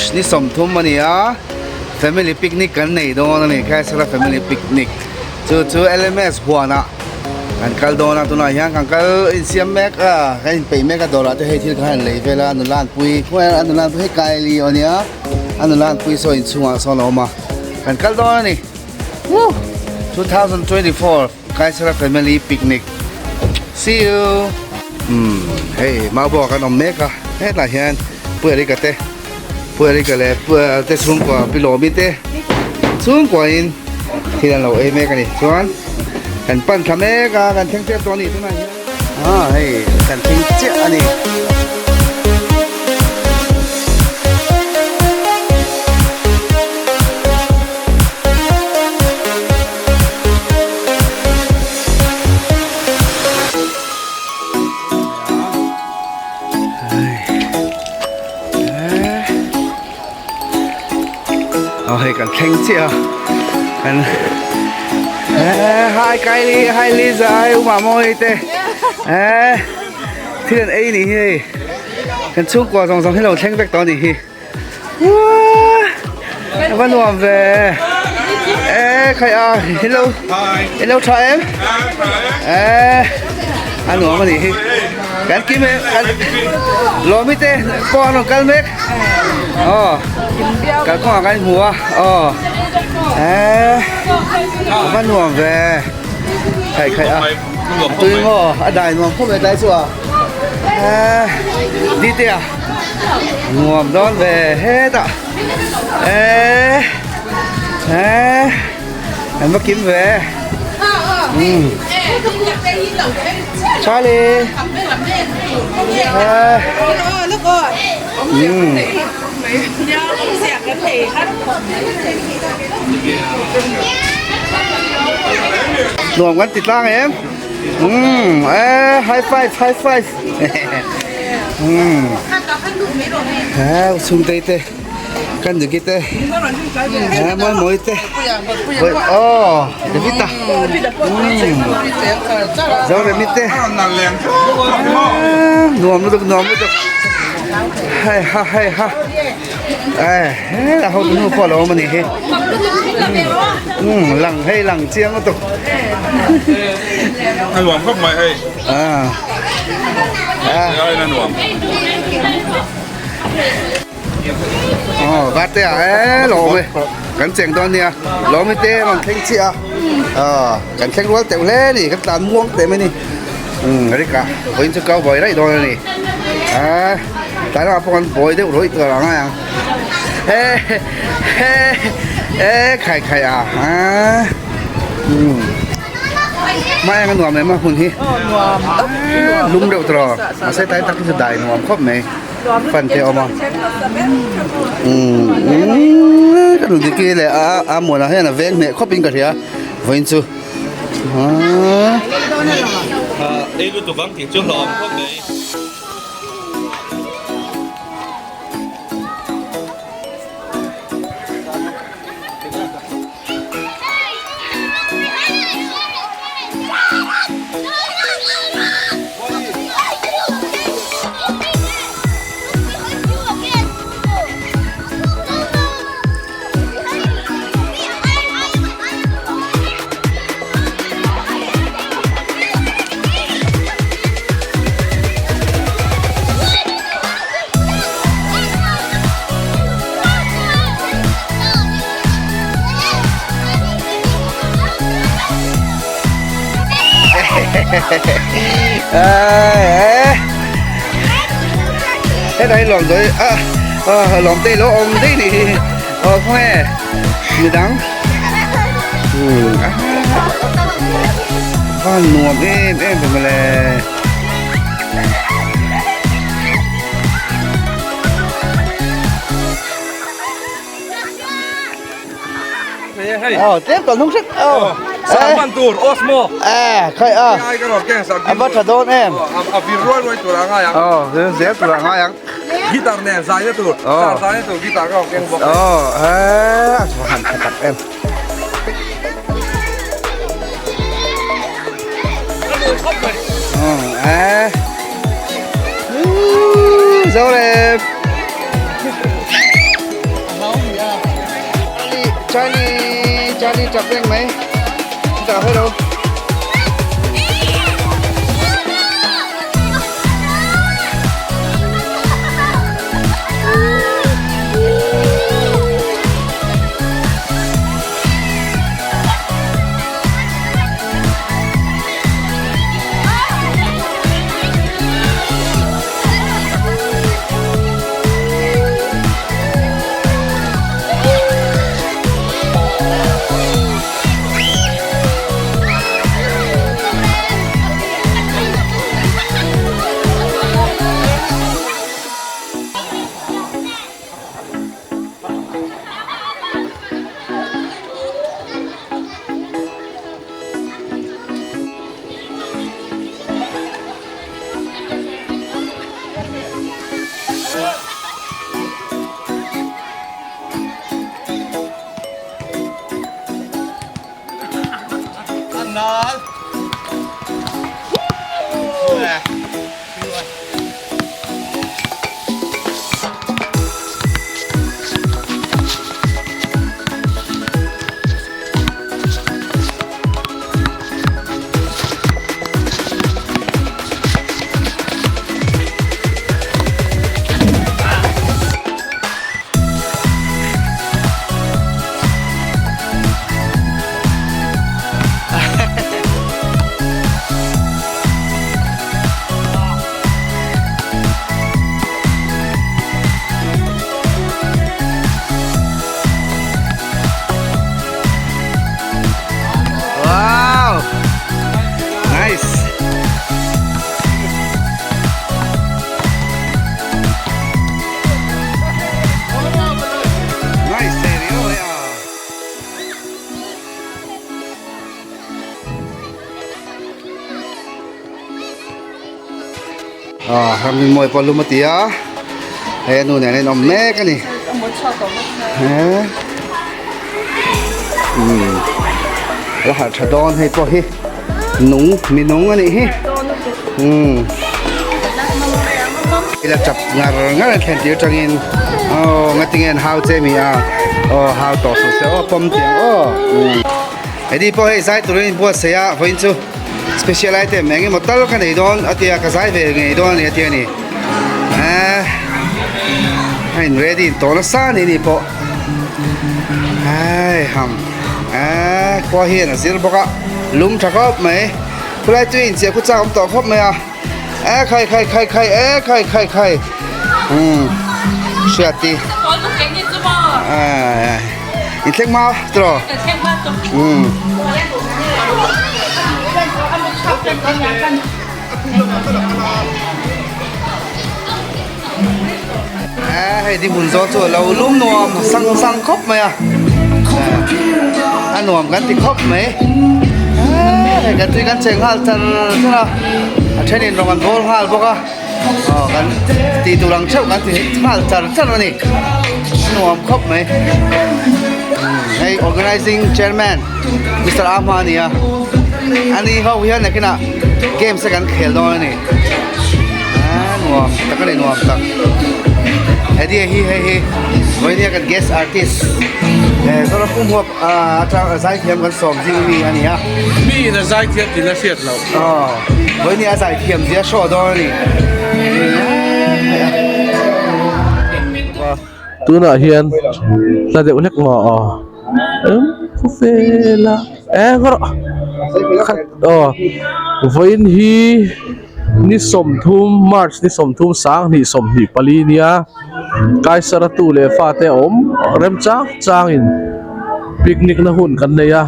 March ni 30 a ni a, family picnic kan nei dawn a ni, Khaisara family picnic chu chu LMS huanah kan kal dawn a, tunah hian kan kal insiam mek a, kan inpeih mek a dawrah te hei thil kha han lei vel a, a nula an pui khawngaih a nula an pui hei Kylie aw nia, a nula an pui saw inchhungah sawn a awm a, kan kal dawn a ni. Woo! 2024 Kaisara family picnic see you umm hei mau kan awm mek a hetah hian Pu Erika te Pu Erika leh Pu te chhungkua Pi Lawmi te chhungkua in thil an lo ei mek a ni chuan kan pan thla mek a kan thleng tep tawh a ni tunah hian ah hei kan thleng chiah a ni. Aw hei kan thleng chiah a kan hi Kylie hi Liza hi Uma Mawi te eh thil an ei nih hi hei kan chhungkua zawng zawng hi lo thleng vek tawh a nih hi. A va nuam ve e khai a hello hello tha em e a nuam a nih hi kan kim e kan lawmi te pawh an rawn kal mek aw kalkawngah kan inhmu a aw e a va nuam ve khai khai a tui maw a dai nuam khawp mai tlai chu a e dite a. Nuam dawn ve hetah eh eh an va kim ve umm Charlie eh umm nuam kan ti tlang em umm eh high five high five. Chhungtei te kan Duki te mawi mawi te aw David a Zoremi te nuam lutuk nuam lutuk hei ha hei ha a hotu nu pawh a lo awm a nih hi lang hei lang chiang lutuk a nuam khawp mai hei. À. À. Ờ, vát te à, ê, lawm e. Kan cheng dawn nia. Lawm i te rawn thleng chiah a. Ờ, kan thleng rual teuh hle ni, kan tlan muang teh mai ni. Umm, Rika, vawiin chu cowboy raih dawn a ni. À, tlai lamah pawh kan buai deuh rawih tur ang a ang. He, he, e, khai khai a. À. Umm. Mai ang a nuam em a hun hi lum deuh tawh mahse tlai tak hi chu dai nuam khawp mai fan te a awm a umm ka duh dik leh a a muanah hian a veng hneh khawp in ka hria vawiin chu aaa. Ei lutuk ang tih chu hlauhawm khawp mai. Thế đây lòm rồi à, à lòm tê lỗ ông đấy nè ờ không e người đắng ừ à van nuam em em về mà lè Ờ, tiếp còn không thích. Ờ. Sang man tur Osmo. À, khai a. Ai ka rawt keng sang. A va tha dawn em. A vir ruai ruai tur a ngai ang. Ờ, zel tur a ngai ang. Guitar nen zai na tur. Ờ. Zai na tur guitar ka rawt keng bawk. Ờ, a chu han tha tak em. Ờ, à. Dâu đẹp. Charlie tap reng mai chutah hello. Wow! Nice! Nice area yeah. Ah, ram mawi pawh lum a ti a he nu nen a inawm mek a ni he umm a harh tha dawn hei pawh hi nung mi nung a nih hi umm ila chap ngar ngar an thlen tir tangin aw ngatinge an hau che mi a aw hau tawh suh se aw pawm tiang aw umm heti pawh hei zai turin a inbuatsaih a vawiin chu. Special item eng emaw tal ka nei dawn a tia ka zai ve ngei dawn a ni a tia ni eh a in ready in tawh nasa a ni ni pawh ai ham eh khua hian a zir bawk a lum tha khawp mai khulai tui in chiah khu chak awm tawh khawp mai a eh khai khai khai khai eh khai khai khai umm hriati eh in thleng ma tawh umm. Hei ding hmun zawh chu a lo lum nuam sang sang khawp mai a a nuam kan ti khawp mai hei kan tui kan cheng nghal char char a a thenin rawng an bawl nghal bawk a aw kan tih tur ang theuh kan ti nghal char char a ni a nuam khawp mai hei organizing chairman. Mister Ahma a ni a ani ho hian nakinah games te kan khel dawn a ni a nuam tak a ni nuam tak heti hi hei hi vawinia kan guest artist eh Zoram pum huap atang zaithiam kan sawm zing ami a ni a mi in a zaithiam tih la hriat loh aw vawinia a zaithiam zia show dawn a ni. Tunah hian hla deuh hlek maw aw em khawvela eng rawh khat aw vawiin hi ni sawmthum march ni sawmthum sanghnih sawmhnih pali nia kaisara tu leh fate a awm remchang changin picnic na hun kan nei a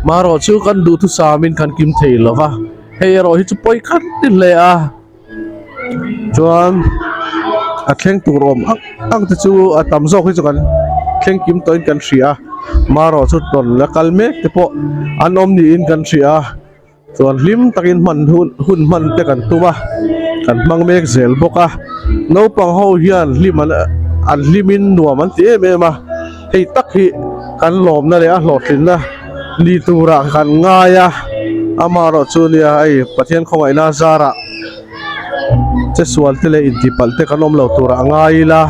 marawh chu kan duhthusam in kan kim thei lova hei erawh hi chu pawi khat ti hle a. Chuan a thleng tur awm ang ang te chu a tam zawk hi chu kan thleng kim tawhin kan hria a marawh chu tawn la kal mek te pawh an awm niin kan hria a chuan hlim takin hman hun hun hman te kan tum a kan hmang mek zel bawk a naupang ho hian hlim an an hlimin nuam an ti em em a hei tak hi kan lawmna leh a hlawhtlinna ni turah kan ngai a amaherawh chu nia hei Pathian khawngaihna zarah che sual te leh intihpalh te kan awm lo turah a ngai ila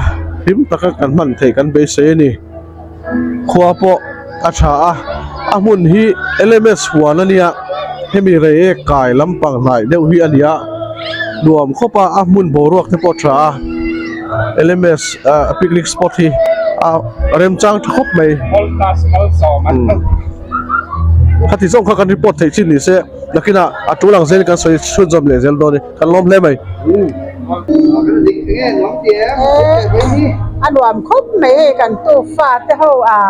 hlim taka kan hman theih kan beisei a ni khua pawh a tha a. A hmun hi LMS huan a nia hemi reiek kai lampang hnai deuh hi a ni a nuam khawp a a hmun boruak te pawh a tha a LMS ah picnic spot hi a remchang tha khawp mai khati zawng kha kan report theih chin ni se nakinah a tul ang zel kan sawi chhunzawm leh zel dawn a ni kan lawm hle mai. A nuam khawp mai hei kan tufa te ho a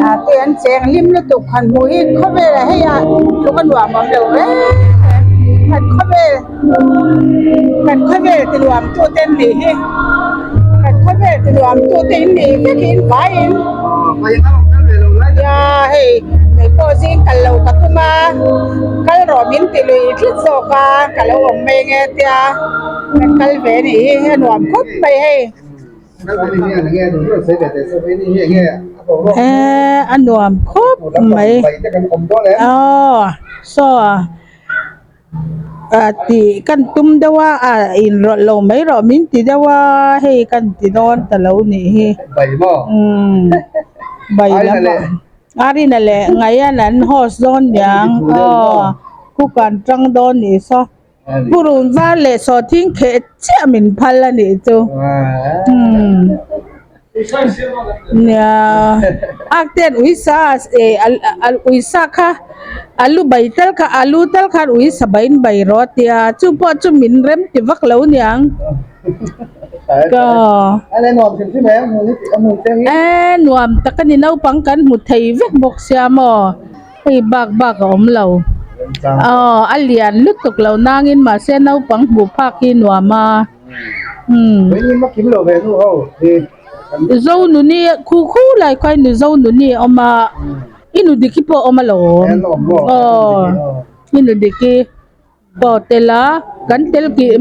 a te an cheng hlim lutuk han hmuh hi khawvel ah hei ah tluk a nuam awm lo reng reng kan khawvel kan khawvel ti nuam tu te an nih hi kan khawvel ti nuam tu te in nih vek in vaiin nia hei kei pawh zing kal lo ka tum a kal rawh min ti lui tlat zawk a ka lo awm mai nge tia kan kal ve a nih hi a nuam khawp mai hei. Eee a nuam khawp mai aw saw ah tih kan tum deuh a ah inrawlh lo mai rawh min ti deuh a hei kan ti dawn ta lo nih hi umm bai lam ah Arina leh Ngaian an host dawn niang aw kukan tang dawn nih saw. Purun var leh sawhthing kheh chiah min phal a nih chu. Umm. Nia. Akten uisa eh uisa kha alu bai tal kha alu tal khan uisa bai in bai rawh a tia chu pawh chu min rem ti vak lo niang. Ka. E nuam tak a ni naupang kan hmu thei vek bawk sia maw. Hei bak bak a awm lo. Aw a lian lutuk lo nangin mahse naupang hmuh phak hi nuam a. Umm. Zo nuni khu khu lai khuai nu zo nuni a awm a. I nu diki pawh a awm alawm. Aw i nu diki pawh tel a kan tel kih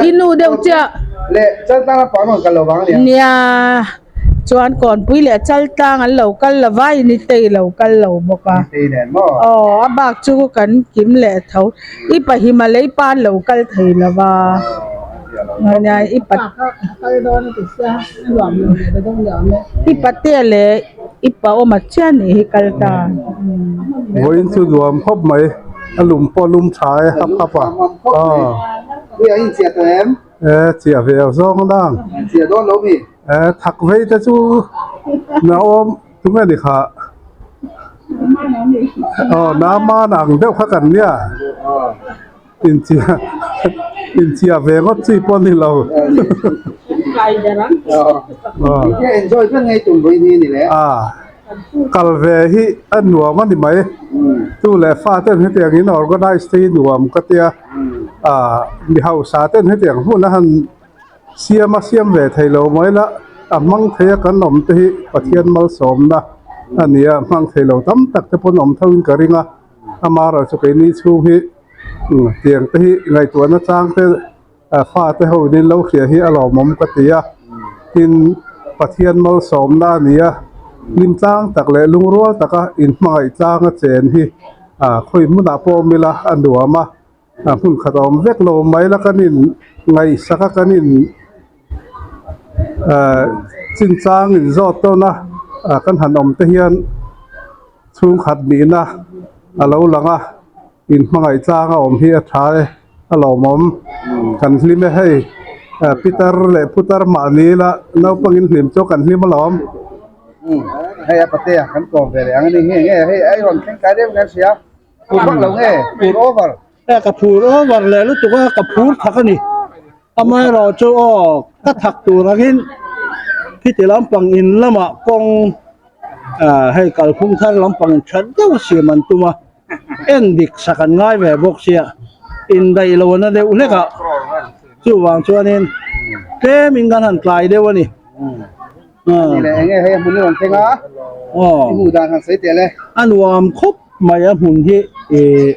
i nu deuh chiah. Nia. Chuan Kawnpui leh Chaltlang an lo kal lo va, Initei lo kal lo bawk a. Aw, a bak chu kan kim leh tho. I pa Himalay pa an lo kal thei lo va. Nia, i pa i patea leh i pa awma chiah nih hi kal ta. Vawiin chu nuam khawp mai, a lum pawh a lum tha e hap hap a. Aw. E chiah ve zawng dang. Chiah dawn lo mi. E thak vei te chu na awm tunge ni kha. Aw nama ang deuh kha kan nia. In chiah in chiah ve ngawt chi pawh ni lo. Enjoy ber ngei tum vawi ni ni le. A kal ve hi a nuam a ni mai. Tu leh fa ten hetiang in organize te hi nuam ka tia. Ah mi hausa ten hetiang hmun a han siam a siam ve thei lo mai la a hmang thei a kan awm te hi Pathian malsawmna a ni a hmang thei lo tam tak te pawn awm tho in ka ring a amaherawh chu keini chhung hi tiang te hi ngaihtuahna chang te fa te ho in lo hria hi a lawmawm ka ti a tin Pathian malsawmna a ni a hlim tlang tak leh lungrual taka inhmangaih tlang a chen hi ah khawi hmunah pawh awm ila a nuam a a hmun khat a awm vek lo mai la kan in ngaihsak a kan in ah chinchang in zawt tawn a ah kan han awm te hian chhungkhat nihna a lo lang a in hmangaih tlang a awm hi a tha e a lawmawm kan hlim e hei ah pitar leh putar mahni la naupang in hlim chu kan hlim alawm. Hei a patea kan kawm ve leh ang a ni nge nge hei a rawn thleng tlai deuh kan hria. Phur vak lo nge phur over. E ka phur over leh lutuk a ka phur thak a ni amaherawh chu aw ka thak tur angin khiti lampang in lamah kawng ah hei kalphung thar lampang in that deuh a siam an tum a en dik sak an ngai ve bawk sia indaih lo na deuh hlek a chuvang chuanin tlem in kan han tlai deuh a ni. A nuam khawp mai a hmun hi ih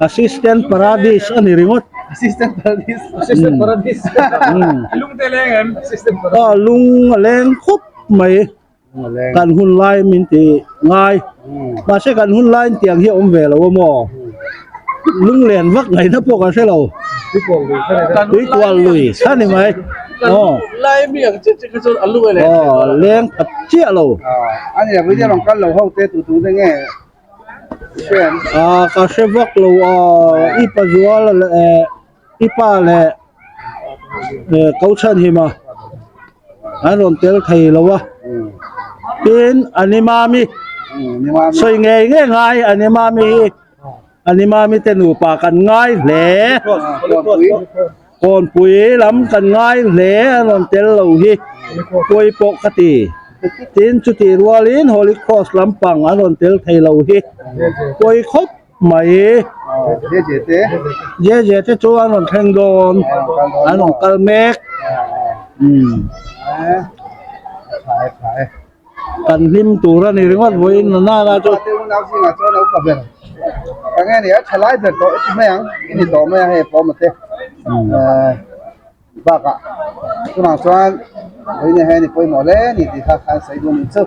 assistant paradis a ni ringawt. Aw lung a leng khawp mai kan hun lai min ti ngai mahse kan hun lai tiang hi a awm ve lo a maw lunglen vak ngaihna pawh kan hre lo tuikual lui kha ni mai. Kan lai mi ang chi chi kha chuan a lungaih leh thei dawn a. Leng phat chiah lo. A ni video rawn kal lo ho te tu tu te nge hriat? Ka hre vak lo a, i pa zual leh i pa leh Kochhanhima an rawn tel thei lo a, tin Animami sawi ngei ngei ngai Animami hi. Animami te nupa kan ngai hle. Kawnpui lam kan ngai hle a rawn tel lo hi pawi pawh ka ti. Tin chutih rualin Holy Cross lampang an rawn tel thei lo hi pawi khawp mai. Jeje te chu an rawn thleng dawn an rawn kal mek. Kan hlim tur a ni ringawt vawiin na nana chu. Te unau zingah chuan a upa ber. Ka nge ni a tha lai ber tawh i ti mai ang i ni tawh mai a hei pawm a te. Bakah tunah chuan vawiin ah hian i pawimawh hle a ni tih kha khan sawi duh a nih chu.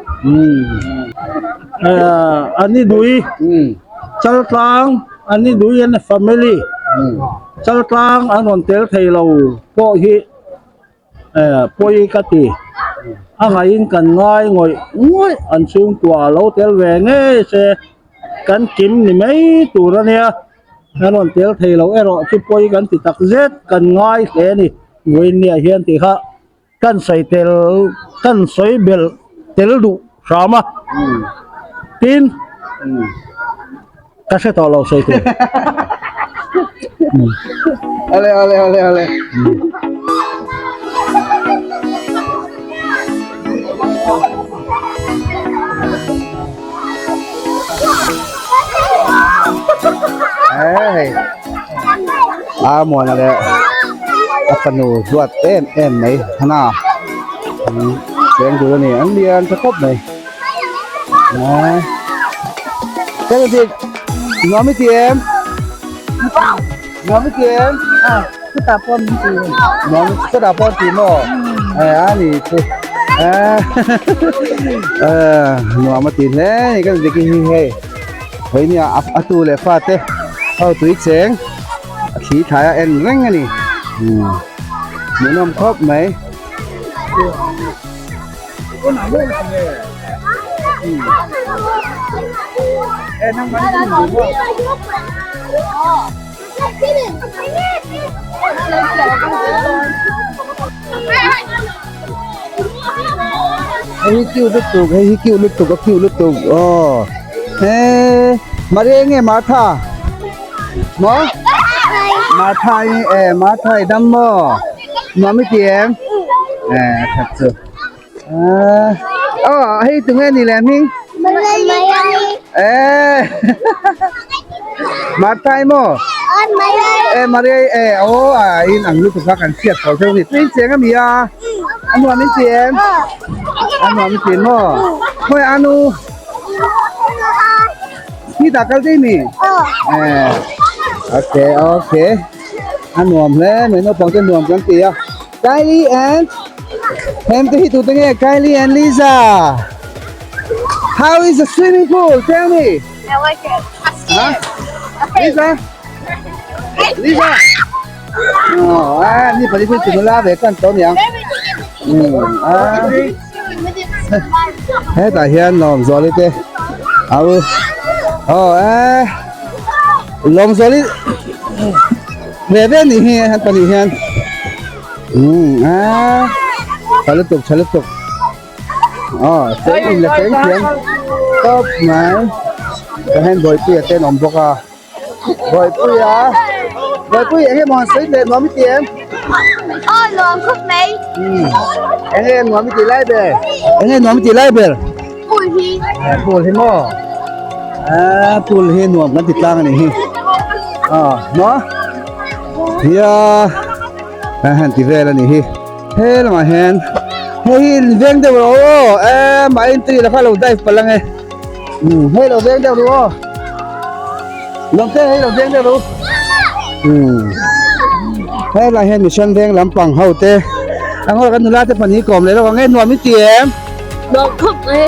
An i dui Chaltlang an i dui an family Chaltlang an rawn tel thei lo pawh hi. Pawi ka ti. A ngaihin kan ngai ngawih ngawih an chhungkua lo tel ve ngei se kan kim ni mai tur a nia. Kan rawn tel thei lo erawh chu pawi kan ti tak zet kan ngai hle a ni. Vawiinniah hian tih kha kan sawi tel kan sawi belh tel duh hram a. Tin ka hre tawh lo sawi tur. Ale ale ale ale. Hey. A muana le a fanu duat em em mai hana. Cheng tur ani an lian tha khawp mai. Cái gì nó mới tìm nó mới tìm Chutah pawh min ti nó chutah pawh ti maw a ni chu nuam a ti hle ni kan dik hi hei hei nia a tu leh fa te ho tui cheng a thli thlai a en reng a ni hmuhnawm khawp mai. Hei hi cute lutuk hei hi cute lutuk a cute lutuk aw he Maria nge Martha maw Martha i e Martha i dam maw nuam i ti em e a that chu. Aw hei tunge ni leh hming eh Martha maw eh Maria eh aw a in ang lutuk kha kan hriat tawh theuh a ni tui cheng a mi a a nuam in ti em a nuam in ti maw khawi anu hi dah kal daih mi eh okay okay a nuam hle mai naupang te nuam kan ti a. Kylie and Hem te hi tute nge Kylie and Lisa How is the swimming pool? Tell me. I like it. I'm scared. Huh? Lisa? Lisa? Oh, ah, ni pali chu la ve kan to niang. Ah. Hetah hian Lawmzuali te au oh eh Lawmzuali Ve ve nih hi han pahnih hian umm aaa tha lutuk tha lutuk aw cheng in la cheng thiam tawp mai tah hian Bawihpuia te an awm bawk a Bawihpuia Bawihpuia eng nge maw han sawi leh nuam i ti em Aw nuam khawp mai umm eng nge nuam i tih lai ber eng nge nuam i tih lai ber Pool hi pool hi maw aaa pool hi nuam kan ti tlang a nih hi aw maw hia a han ti vel a nih hi he lamah hian hei hi in veng deuh rawh aw eee mah in tui la kha lo dive palh ang e umm hei lo veng deuh rawh aw lawmte hei lo veng deuh rawh umm helaiah hian mission veng lampang ho te ang aw kan nula te pahnih kawm leh lawk ang e nuam in ti em. Nuam khawp mai.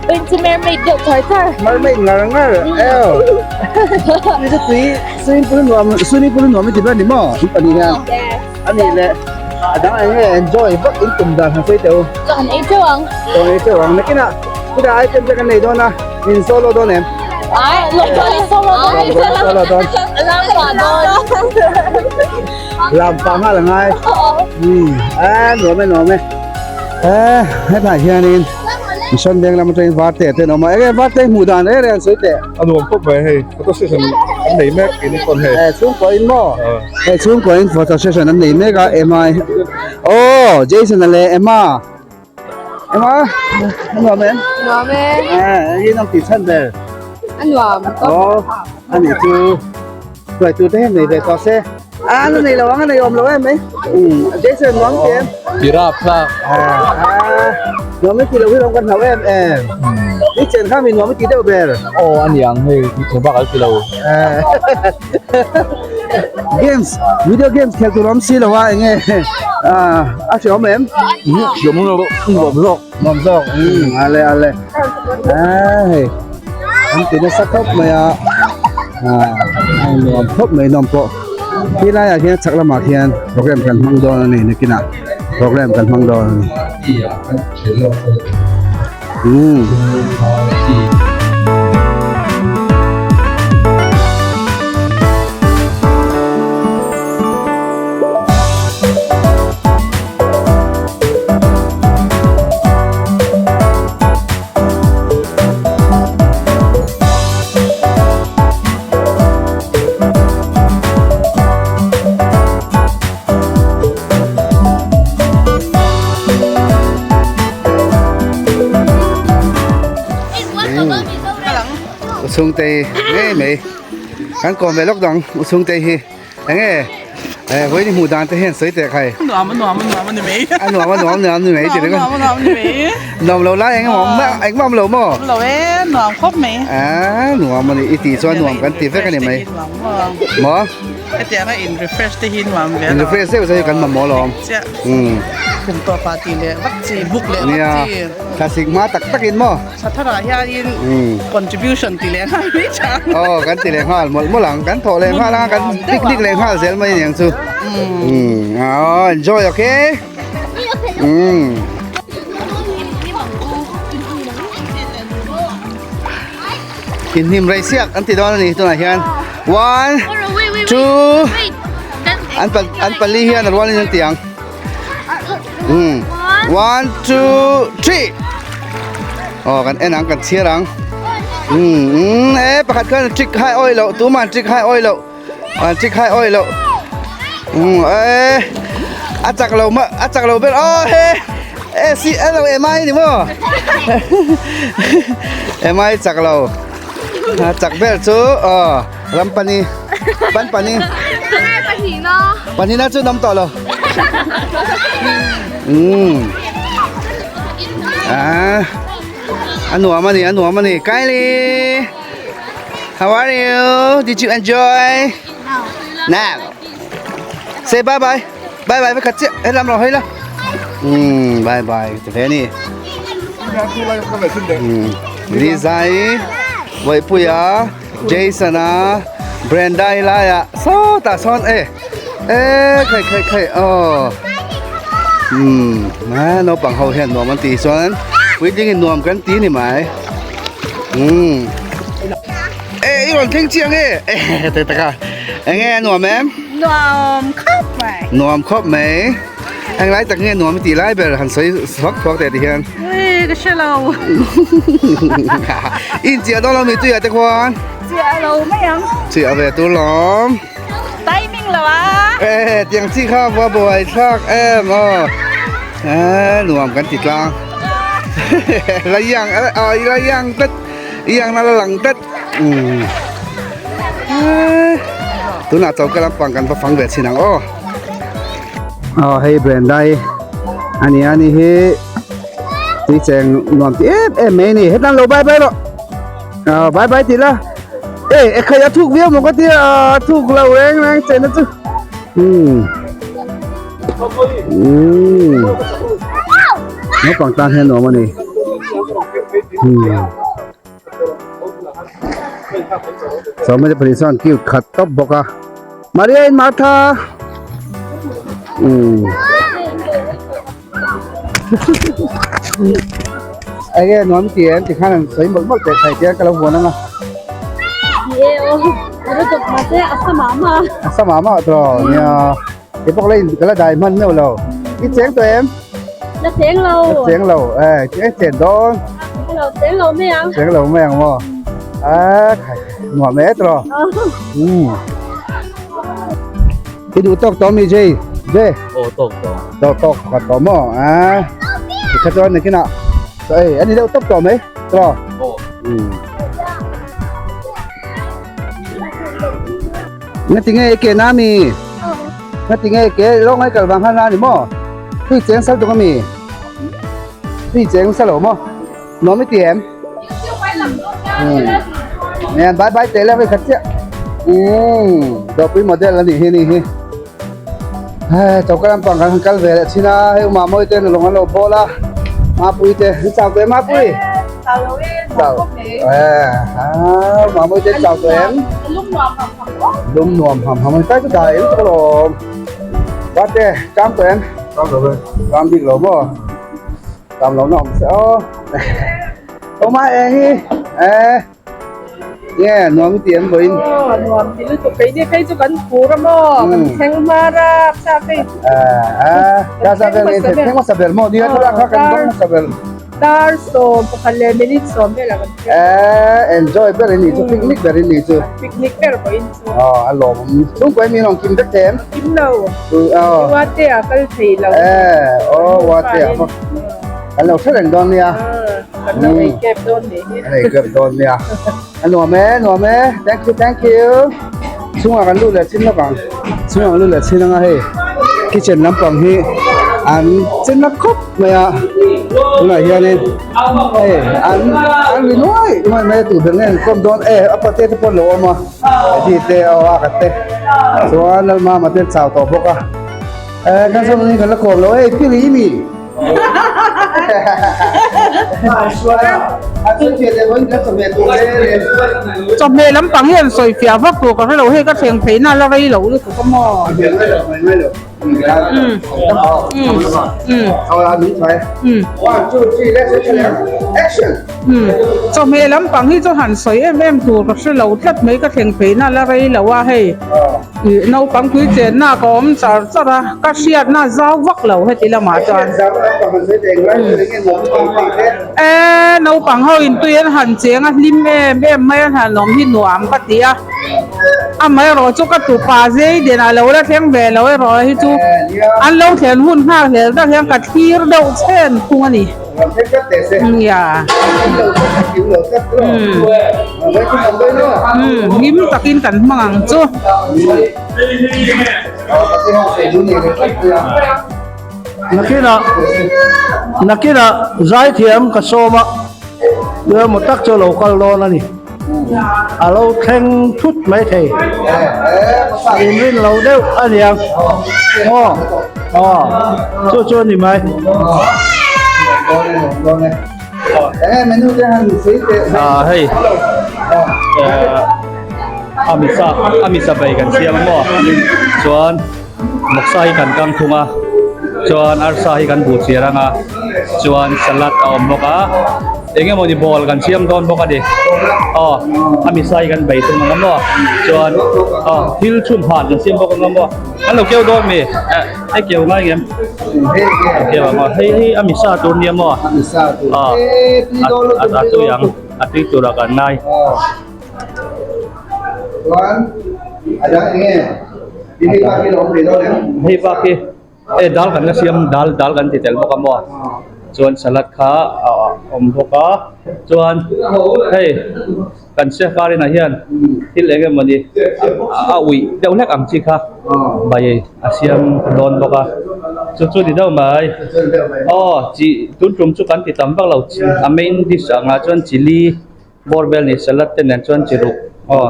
Bên chu mermaid deuh thar thar. Mermaid ngar ngar eo. Ni chu tui swimming pool nuam swimming pool nuam i ti ber ni maw in pahnih hian. A nih leh. A dang eng nge enjoy vak in tum dan han sawi teh u. Chaw han ei teuh ang. Chaw han ei teuh ang. Nakinah chutah item te kan nei dawn a, in solo dawn em? Ai, lawmpuan in solo dawn. Lawmpuan in solo dawn. Lampa dawn. Lampa nghal a ngai. Umm, a nuam e nuam e. Eh, hetah hianin Mission Veng lam atangin Varte te an awm a. Enge Varte hmuh dan reng reng an sawi teh. A nuam khawp mai hei, photo session an nei mek ini pawn hei. Eh, chhungkaw in maw? Hei chhungkaw in photo session an nei mek a, Emma hi. Aw, Jason a leh Emma. Emma, a nuam em? Nuam e. Eh, eng in ang tih chhan ber? A nuam. Aw, a nih chu. Hruaitu te hian nei ve tawh se. A la nei lo ang, a nei awm lo em mai. Umm, Jason nuam ti em? Tirap hlak. Ah, nuam i ti lo hi lawm kan hlau em em. I chen kha mi nuam i ti deuh ber. Aw a niang hei, mi chen bak al ti lo. Games, video games khel tur awm si lo a enge a hre awm em? Hre awm lo, nuam zawk. Nuam zawk, umm ale ale. Hei, an ti nasa khawp mai a, ah a nuam khawp mai nawm pawh. Ti laiah hian chhak lamah khian program kan hmang dawn a ni nakinah program kan hmang dawn a ni. Umm. Chhungte ngei mai kan kawm ve lawk dang u chhungte hi. Enge eh vawiin hmuh dan te hian sawi teh khai. Nuam a nuam a nuam a ni mai. A nuam a nuam a nuam a ni mai ti Nuam a nuam a ni mai. Nuam lo lai eng emaw engmah awm lo maw? Awm lo e, nuam khawp mai. A nuam a ni i tih chuan nuam kan ti vek a ni mai. Maw? Hetiang a in refresh te hi nuam ve In refresh deuh chu kan mamawh alawm. Chiah. Kum tawp ah tih leh vak chi, book leh vak chi. Nia, thlasik hma tak tak in maw? Thatharah hianin contribution ti leh nghal mai chang. Aw kan ti leh nghal mawlh mawlh ang, kan thawh leh nghal ang, kan picnic leh nghal zel mai aniang chu. Umm aw enjoy okay. Umm. Inhnim rei siak an ti dawn a ni tunah hian one two an an pali hian a rualin an ti ang. Hmm. 1 2 3. Oh kan en ang kan chhiar ang. Hmm, hmm e pakhat khan trick hai oi lo, tu man trick hai oi lo. An trick hai oi lo. Hmm e a chak lo ma a chak lo ber. Oh he. E si e lo em ai ni mo. Em ai chak lo. A chak ber chu oh rampani pan pani. Panina chu nam tawh lo. Umm. Ah. A nuam a ni, a nuam a ni. Kylie! How are you? Did you enjoy? No. Say bye bye. Bye bye với khát chiếc. Hết làm rồi hơi la. Bye bye. Thế ni. Lizai, Vaipuia, Jason a Brenda hi laiah sawtah sawn e e khai khai khai aw umm a naupang ho hian nuam an tih chuan puitling in nuam kan ti ni mai umm e i rawn thleng chiang e e tak tak a enge a nuam em nuam khawp mai nuam khawp mai eng lai tak nge nuam i tih lai ber han sawi thuak thuak teh ti hian Ui ka hre lo in chiah dawn lo mi tuiah te khuan Chiah lo mai ang. Chiah ve tur lawm. Timing lo a. Eh tiang chi kha vua buai thlak em aw. Eh nuam kan ti tlang. La yang aw la yang tat yang na la lang tat. Um. Eh tunah choka lampang kan va fang ve chin ang aw. Aw hei Brenda hi ani ani hi tui cheng nuam ti em em mai a ni hetlan lo bye bye rawh. Ờ, bye bye tí la Ê, e khai a thuk viau maw ka tia a thuk lo reng reng chen na chu um um naupang tan hian nuam a ni um sawma te pahnih chuan cute khat tawp bawk a Maria in Martha um. Enge nuam ti em tikhan an sawi mawlh mawlh teh khai tiang ka lo vuan anga. Ni e aw lutuk mahse a sa mah mah a. A sa mah mah tawh nia. Kei pawh ka la in ka la dai hman meuh lo. I cheng tawh em? La cheng lo. La cheng lo eh eng chen dawn. Ka lo cheng lo mai ang. Cheng lo mai ang maw. A khai nuam e tawh. Um. I duh tawk tawh mi Jay? Jay? Aw tawk tawh. Tawk tawk pakhat tawh maw? A tikha chuan nakinah chaw ei a ni deuh tawp tawh mai tawh. Aw. Um. Ngatinge i ke na mi? Ngatinge i ke lawng ai kal vang khan na ni maw? Tui cheng sal tuk ami? Tui cheng sal lo maw? Nuam i ti em? Nè bye bye teh le vai khat chiah. Um, dawpui model ani hi ni hi. Hei choka lampang kan han kal ve leh thin a, hei uma mawi te lawng an lo bawl a, mapui te an chau tawh em mapui? Chau lo e, nuam khawp mai. Eh, ah, uma mawi te an chau tawh em? Lum nuam ham ham aw. Lum nuam ham ham kai chu dah em chu lawm. Bate, cham tawh em? Cham lo e. Cham bik lo maw? Cham lo na awm se aw. Awma eng hi, eh. Nge nuam i ti em vawiin? Aw nuam ti lutuk kei ni phei chu kan phur a maw kan thleng hmar a sa phei Ka sa vel nge thleng hmasa ber maw nia thlalak kha kan dawng hmasa ber. Dar sawm pakhat leh minute sawm velah kan thleng. Eh enjoy ber in nih chu picnic ber in nih chu. Picnic ber vawiin chu. Aw a lawmawm chhungkaw em in rawn kim vek thei em? Kim lo. Wate a kal thei lo. Eh aw wate a Kan lo hre reng dawn nia. Kan lo ei kep dawn nih hi. Kan ei kep dawn nia. A nuam e, nuam e. Thank you, thank you. Chungah kan lut leh chin lawk ang. Chungah kan lut leh chin anga hei kitchen lampang hi an chen na khawp mai a. Tunah hianin hei an an ri nuai nuai mai a tih ber nge an kawm dawn e a pate te pawh an lo awm a. Eddie te aw a ka te. Chuan Lalmama te an chau tawh bawk a. Eh kan sawn kan la kawm lo ei pili i mi. Chawhmeh lampang hi an sawi fiah vak tur ka hrelo hei ka thleng phei na la rei lo lutuk a maw. Chawhmeh lampang hi chu han sawi em em tur ka hrelo tlat mai ka thleng phei na la rei lo a hei. Ih naupang pui chenna ka awm char char a, ka hriatna zau vak lo heti lamah chuan. E naupang ho in tui an han cheng a hlim em em mai a han awm hi nuam ka ti a, amaherawh chu ka tupa zei denah lo la thleng ve lo erawh hi chu an lo thlen hun nghak hlel tak hian ka thlir deuh chhen thung a ni. Nia. Umm hlim takin kan hmang ang chu. Nakinah nakinah zaithiam ka sawm a tuemaw tak chu a lo kal dawn a ni. A lo thleng thut mai thei. Inrin lo deuh a niang. Aw aw chu chu a ni mai. Ah hei a misa a misa bai kan siam a maw chuan vawksa hi kan kang thung a chuan arsa hi kan buh chiar ang a chuan salad a awm bawk a. Eng emaw ni ball kan siam dawn bawk a ni. Aw, a misa hi kan bei tum ang a maw? Chuan, aw, thil chhun han kan siam bawk ang a maw? An lo keu dawn mi? Eh, hei keu ngai ngem? Keu ang aw. Hei hei a misa tur nia maw? Aw, a a tui ang, a tui tura kan ngai. Hei bak hi. E dal kan la siam dal dal kan ti tel bawk a maw chuan salad kha a awm bawk a chuan hei kan chef arina hian thil eng emaw ni a uih deuh hlek ang chi kha bai a siam dawn bawk a chu chu ni deuh mai aw chi tun tum chu kan ti tam vak lo a main dish angah chuan chilli Bawr vel ni salad te nen chuan chi ruk aw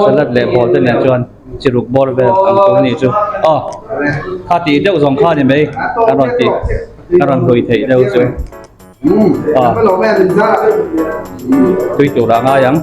salad leh ball te nen chuan chi ruk bawr vel ang tur a nih chu aw kha tih deuh zawng kha a ni mai a rawn tih a rawn hlui theih deuh chu aw tui tur ah ngai ang.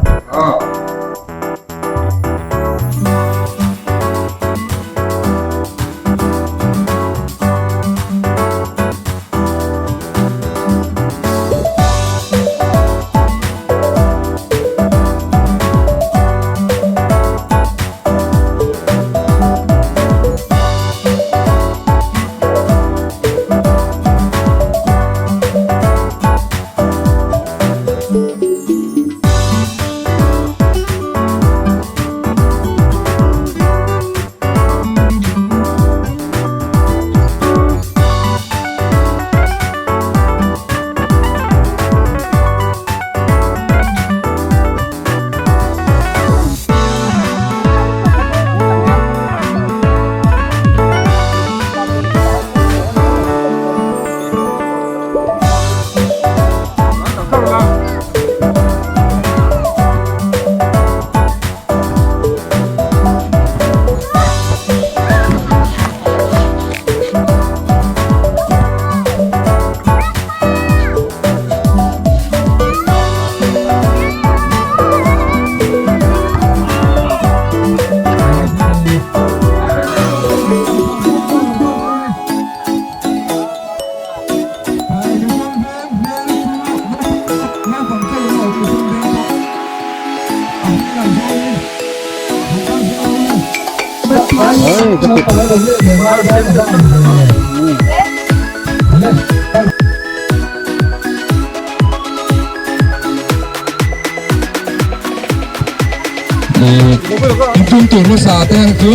Intum tur hmasa te chu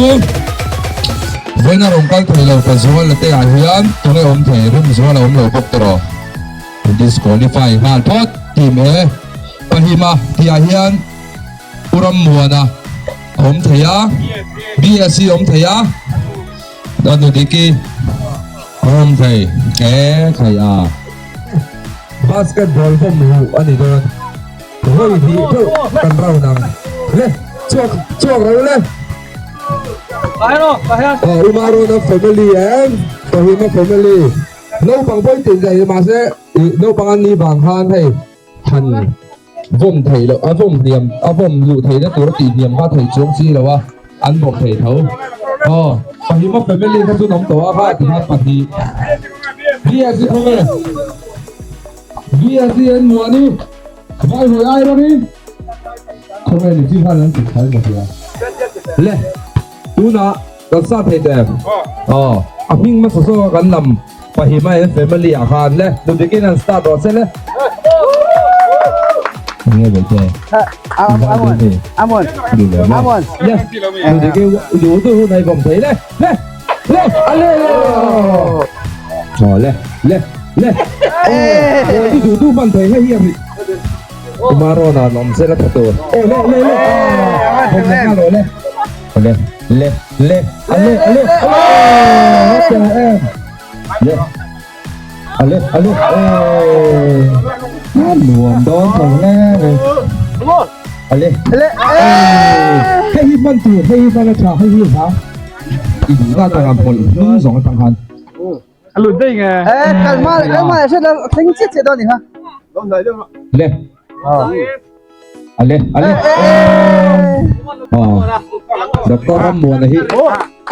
vawiin a rawn kal thei lo Pazuala te ah hian tunge awm thei Remzuala awm lo bawk tawh disqualify nghal phawt team e Pahima tih ah hian Pu Rammuana a awm thei a BSc a awm thei a Danudiki a awm thei e khai a basketball vawm luh a ni dawn. Vawi hnih deuh kan round ang. Le, chhuak, chhuak ro le. Oh, Umarona family and Fahima family. Naupang pawi tin zai mahse naupang an ni vang khan hei han vawm thei lo a vawm hniam a vawm luh theihna tur a tih hniam kha thei chuang si lo a an vawm thei tho. Oh, Fahima family kha chu an awm tawh a kha tikhan pahnih. BSc khawnge? BSN Muani vai hoi ai ram in khawvel ni chi khan an ti thal ma tia le tuna kan sa thei te oh a hming ma so kan lam pahima en family a khan le nu dikin an start ro se le nge be te Amon Amon Amon le nu dikin du tu hu nai bom thei le le Le ale oh le le le eh du du man thei hei hi a ri Kumaro na nom se la thatur eh le le le hom na lo le le le le ale ale ale le ale ale eh nuam dawn tho le ale le hei hi man tur hei hi man a tha hei hi ha i duh zat ang pawlh hnung zawng atang khan a lut daih nge eh kalma kalma se la thleng chiah chiah dawn ni kha le ale ale oh Doctor Rammuana hi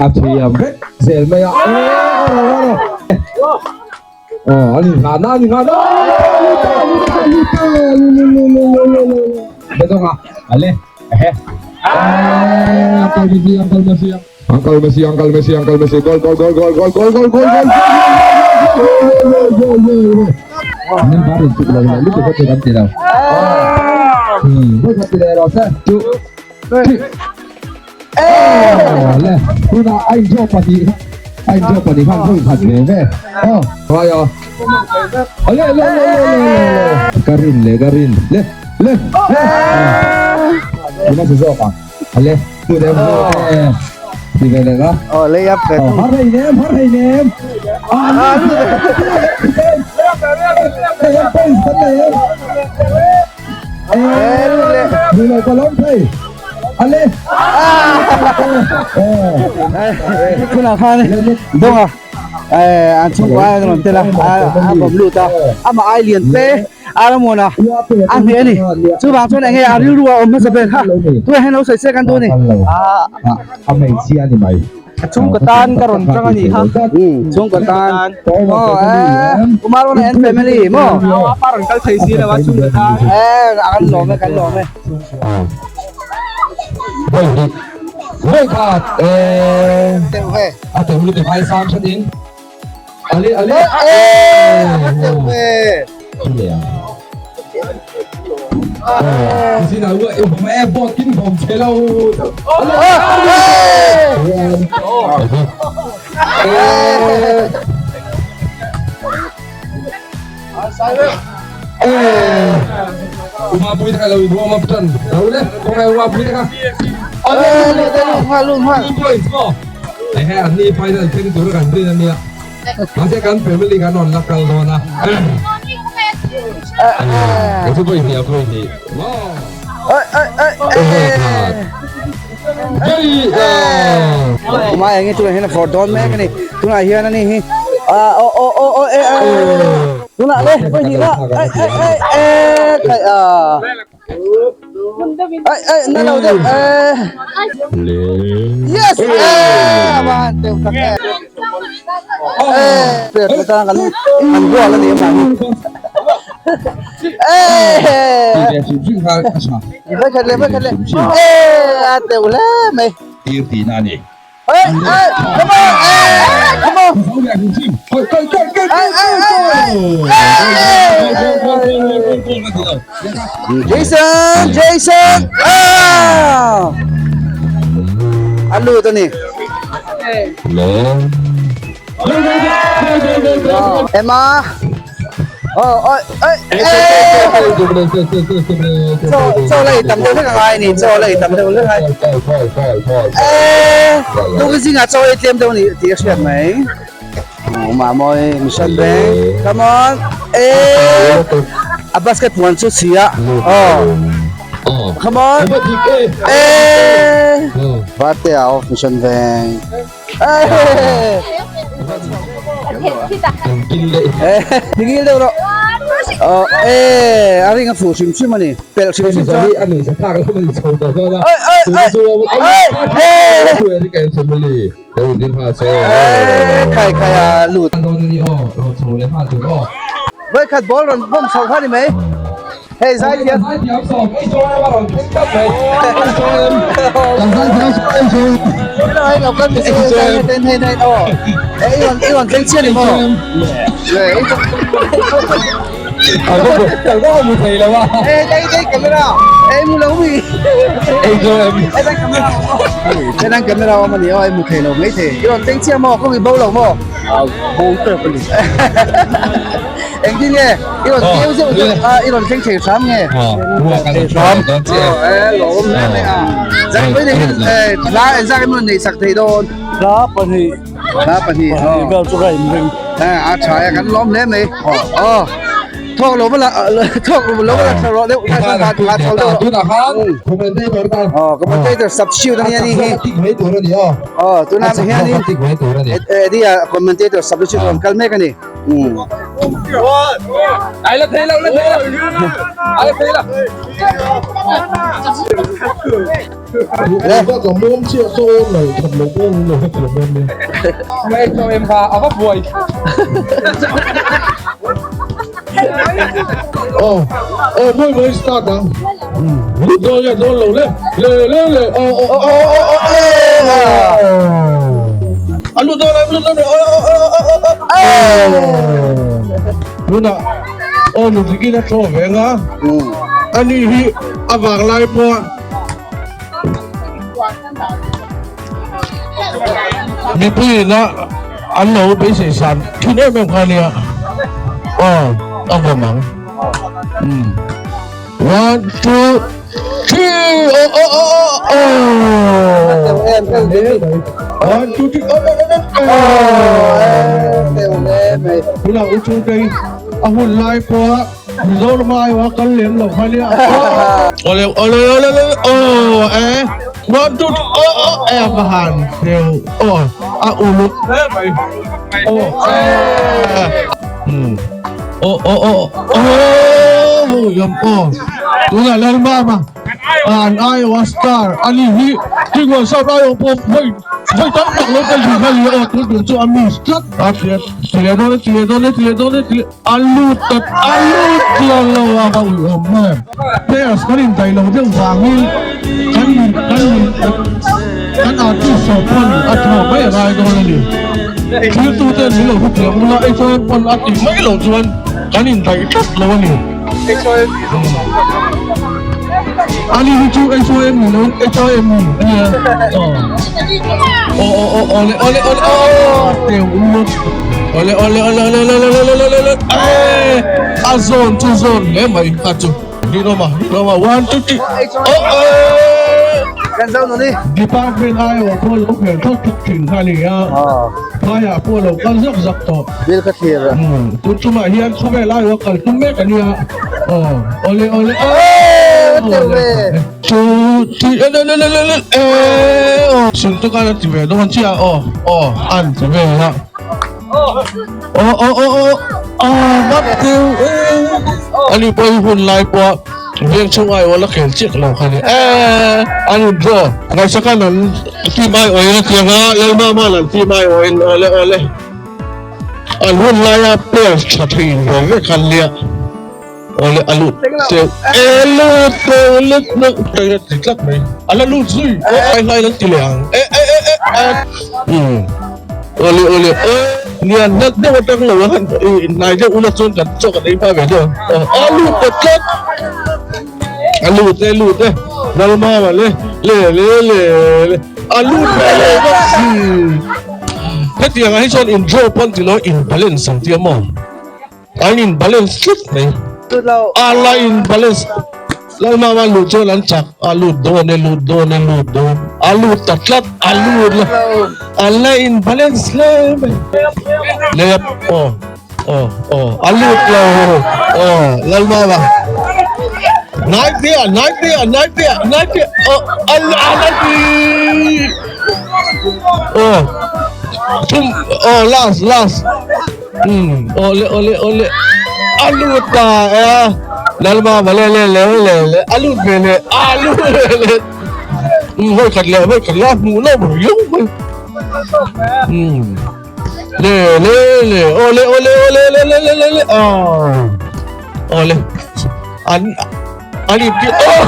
a thiam vek zel mai a oh ani nga na ani nga na Betul Ale eh Uncle Messi Uncle Messi Uncle Messi Uncle Messi Uncle Messi goal goal goal goal goal goal goal goal goal goal goal goal Nên ba được chụp lần này lúc có thể đánh tiền đâu. Ừ, có tiền đâu sẽ chụp. Ê, tu na anh cho bà đi. Anh cho bà đi phan không thật về về. Ờ, rồi rồi. Lê lê lê lê lê. Karin le Karin. Le le. Tu na se zo pa. Le, tu dem le. Đi về này đó. Ờ lay up về. Ờ, hát hay nem, hát hay nem. À, Đi lại có lắm thầy. Ale. Tunah khan dawnga eh an chhungkua an rawn tel a a bawm lut a amah ai lian te a ramawna a hneh a ni chuvang chuan eng nge a rilru a awm hmasa ber kha tunah hian lo sawi sek an duh a ni. A hmeichhia a ni mai. Chhungkaw tan ka rawn tang a nih kha. Chhungkaw tan. Aw eh Umarona and family maw. A pa rawn kal thei si lo a chhungkaw tan. Eh kan lawm e kan lawm e. Vawi hnih vawi khat eh a teuh lutuk ai sang hret in ale ale eh a teuh ve. Mahse kan family kan rawn la kal dawn a. Kei chu vawi hnih a vawi hnih. Kumai eng tunah hian a fawr dawn mek a ni. Tunah hian ani hi a aw aw aw aw e tunah le vawi hnih la ai ai ai e kai a ai ai na lo deuh e yes e a van teuh tak e e player te tan kan an goal a ni a mahni. Vai khat leh vai khat leh e a teuh hle mai. Tir tihna a ni. Ê ê come on ê come on. Jason Jason ah a lut a ni. Emma oh oi oi chaw chaw la ei tam deuh hlek a ngai a ni chaw la ei tam deuh hlek a ngai e tukin zingah chaw ei tlem deuh a ni tih a hriat mai Mamawi mission bank come on e a basket puan chu chhia aw come on e Vartea of mission bank Tingil deuh rawh. Aw e a ring a fuh hrim hrim a ni. Pelh hrim hrim chuan. Oi oi oi oi e khai khai a lut. Vawikhat ball rawn bawm chho kha ni mai. Hei zai thiam. Hei lo kan mi chu ten hei hei aw. Ei rawn ei rawn thleng chian ni maw? Ei dai dai camera. Ei mu lo mi. Ei dai camera. Ei dai camera awm ani aw ei mu thei lo mai thei. I rawn thleng chian maw? Ka ui bo lo maw? Engtin nge i rawn keu zeuh zeuh a i rawn thleng thei hram nge? Thei hram. E lawm hle mai a. Zak mai nei hian hla engzak emaw neih sak thei dawn? Hla pahnih. Hla pahnih. Pahnih vel chu ka inring. A tha e kan lawm hle mai. Aw. Thawk lo va la thawk lo va la thla rawh deuh la thla deuh rawh. Aw commentator substitute a nia ni hi. Aw tunah hianin Eddie-a commentator substitute rawn kal mek a ni. Ai la thei lo la thei lo ai la thei lo Mẹ cho em vào áo bắp buổi. Ờ, ờ, mới mới start à? Rồi rồi rồi lâu lên, lên lên lên, ờ ờ ờ ờ ờ. A lut dawn a lut dawn a Tunah aw nutikin a thaw ve nga ani hi a vang lai pawh mipui ina an lo beisei san thin em em kha ania aw a vawm ang one two three oh oh oh oh oh one two three oh oh oh oh tunah u chung te a hun lai pawha Mizoram aiawha kal lem lo kha nia ole ole ole ole oh eh one two oh oh eh va han theu oh a uluk hle mai oh eh Oh oh oh oh yam oh tunah Lalmama an aiawha star ani hi Tingawh sap aiawh pawh vawi vawi tam tak lo kal thin kha ni a aw tun tur chu a miss tlat a thlir thlir dawn e thlir dawn e thlir dawn e thlir a lut ta a lut tlang lo a ka ui awm em players kan indaih lo deuh vangin kan min kan min kan artist ho pawn a thaw mai a ngai dawn a ni. Thiltute min lo hrethiam ula HOM pawn a tih mai loh chuan kan indaih tlat lo a ni. Ani hi chu HOM ni loin HOM ni a nia. Aw aw aw awle awle awle aw teu lut. Awle awle awle awle awle awle awle awle awle eh a zawn chu zawn hle mai kha chu. Rinawma Rinawma 1 2 3 aw aw. Kan zo nu ni. Department aiawh pawh lo hmel thak thak thin kha a ni a. Phaiah pawh lo kal zak zak tawh. Bill ka thlir a. Tun tumah hian khawvel aiawh kal tum mek a nia. Aw awle awle aw. Awle. Chu ti e le le le le le e aw. Suntukan a ti ve dawn chiah aw aw an ti vel a. Aw aw aw aw aw vat deuh e. Ani pawh hi hun lai pawh veng chhung aiawh la khel chiah lo kha ni e an in draw. Ngaihsakan an team aiawhin a tiang a, Lalmama'n an team aiawhin awle awle an hun laia players tha thei in ve vek an nia. Awle a lut teuh e lut teuh lut lut teuh ti tlat mai a la lut zui ai hlai lan ti leh ang e e e e umm awle awle e nia nat deuh atang lo a han hnai deuh ula chuan kan chaw kan ei hma ve deuh ang a lut ta tlat a lut e lut e Lalmama le le le le le a lut ve leh bawk si hetiang ah hi chuan in draw pawn tilo in balance ang tia maw. An in balance tlat mai. A la in balance. Lalmama lut chuan an chak a lut dawn e lut dawn e lut dawn. A lut ta tlat a lut la. An la in balance hle mai. Lep aw aw aw a lut lo aw Lalmama. Nai pia nai pia nai pia nai pia aw a la ti. Aw thum aw last last. Um ole ole ole a lut ta e lalma ma le le le le le a lut ve le a lut ve le um hoi khat le hoi khat la hmuh lo riau mai um le le le ole ole ole le le le le le a ole an an in ti oh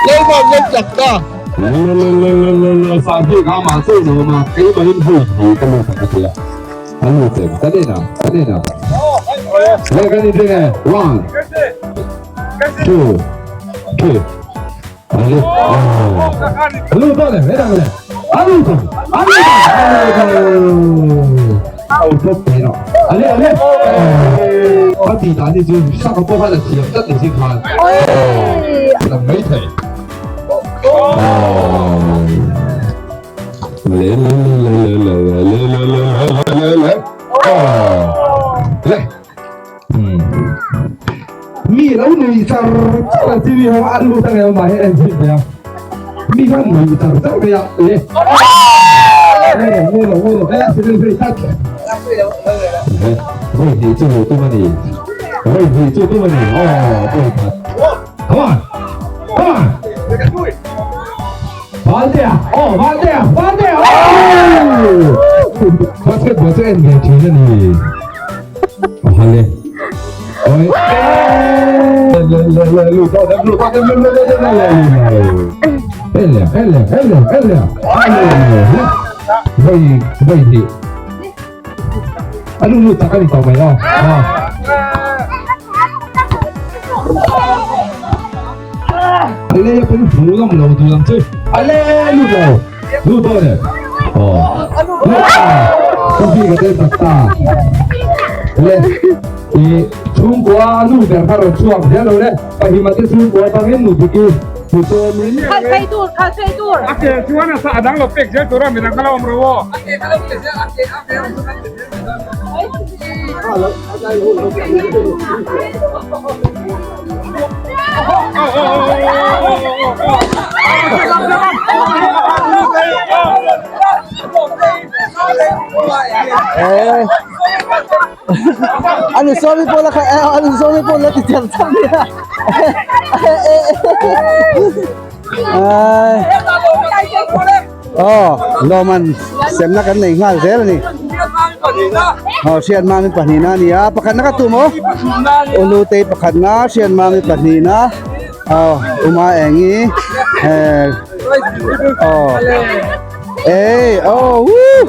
lalma le chak ta Le le le le le le sa hi ka ma chu no ma kei ma in hui hi ka lu ka tia an lu te ka ni na ka ni na le ka ni te one two three ale lu to le le le alu to alu to au top te no ale ale ka ti dan ni chu sa ka po kha la thiam tlat ni si khan lang mai thei Le le le le le le le le le le le le mi lo nui char char a chi mi ho an lu tang ma he en chi ya mi khan nui char char me ya le le le le le le si le touch Oi thì chu tu mà nì Oi thì chu tu mà nì Oh, oi thật Come on Come on Valtea Oh, Valtea Valtea Oh Basketball chu en ve thin a ni Oh, hale Oi Le le le lu to dem lu to dem lu lu lu lu lu Elle elle elle elle Elle Voi voi thì A lu lu tak a ni tawh mai aw. A le pawh hmu ngam lo tur ang chu. A le lut lo. Lut dawn e. Aw. Lut ta. Ka bi ka tel tak ta. Le i chhungkua a nu ber kha rawn chhuak zel lo le. Pahima te chhungkua atangin nu diki hmu chawmin. Khalh phei tur, khalh phei tur. A ke chuan a sa a dang lo pek zel tur a midang kha lo awm ro aw. Ani sawmi pawh la kha ani sawmi pawh la ti char char nia aw lawman semna kan nei nghal zel ani aw hriat mami pahnihna ani a pakhatna ka tum aw ulu te pakhatna hriat mami pahnihna aw uma engi aw ei aw woo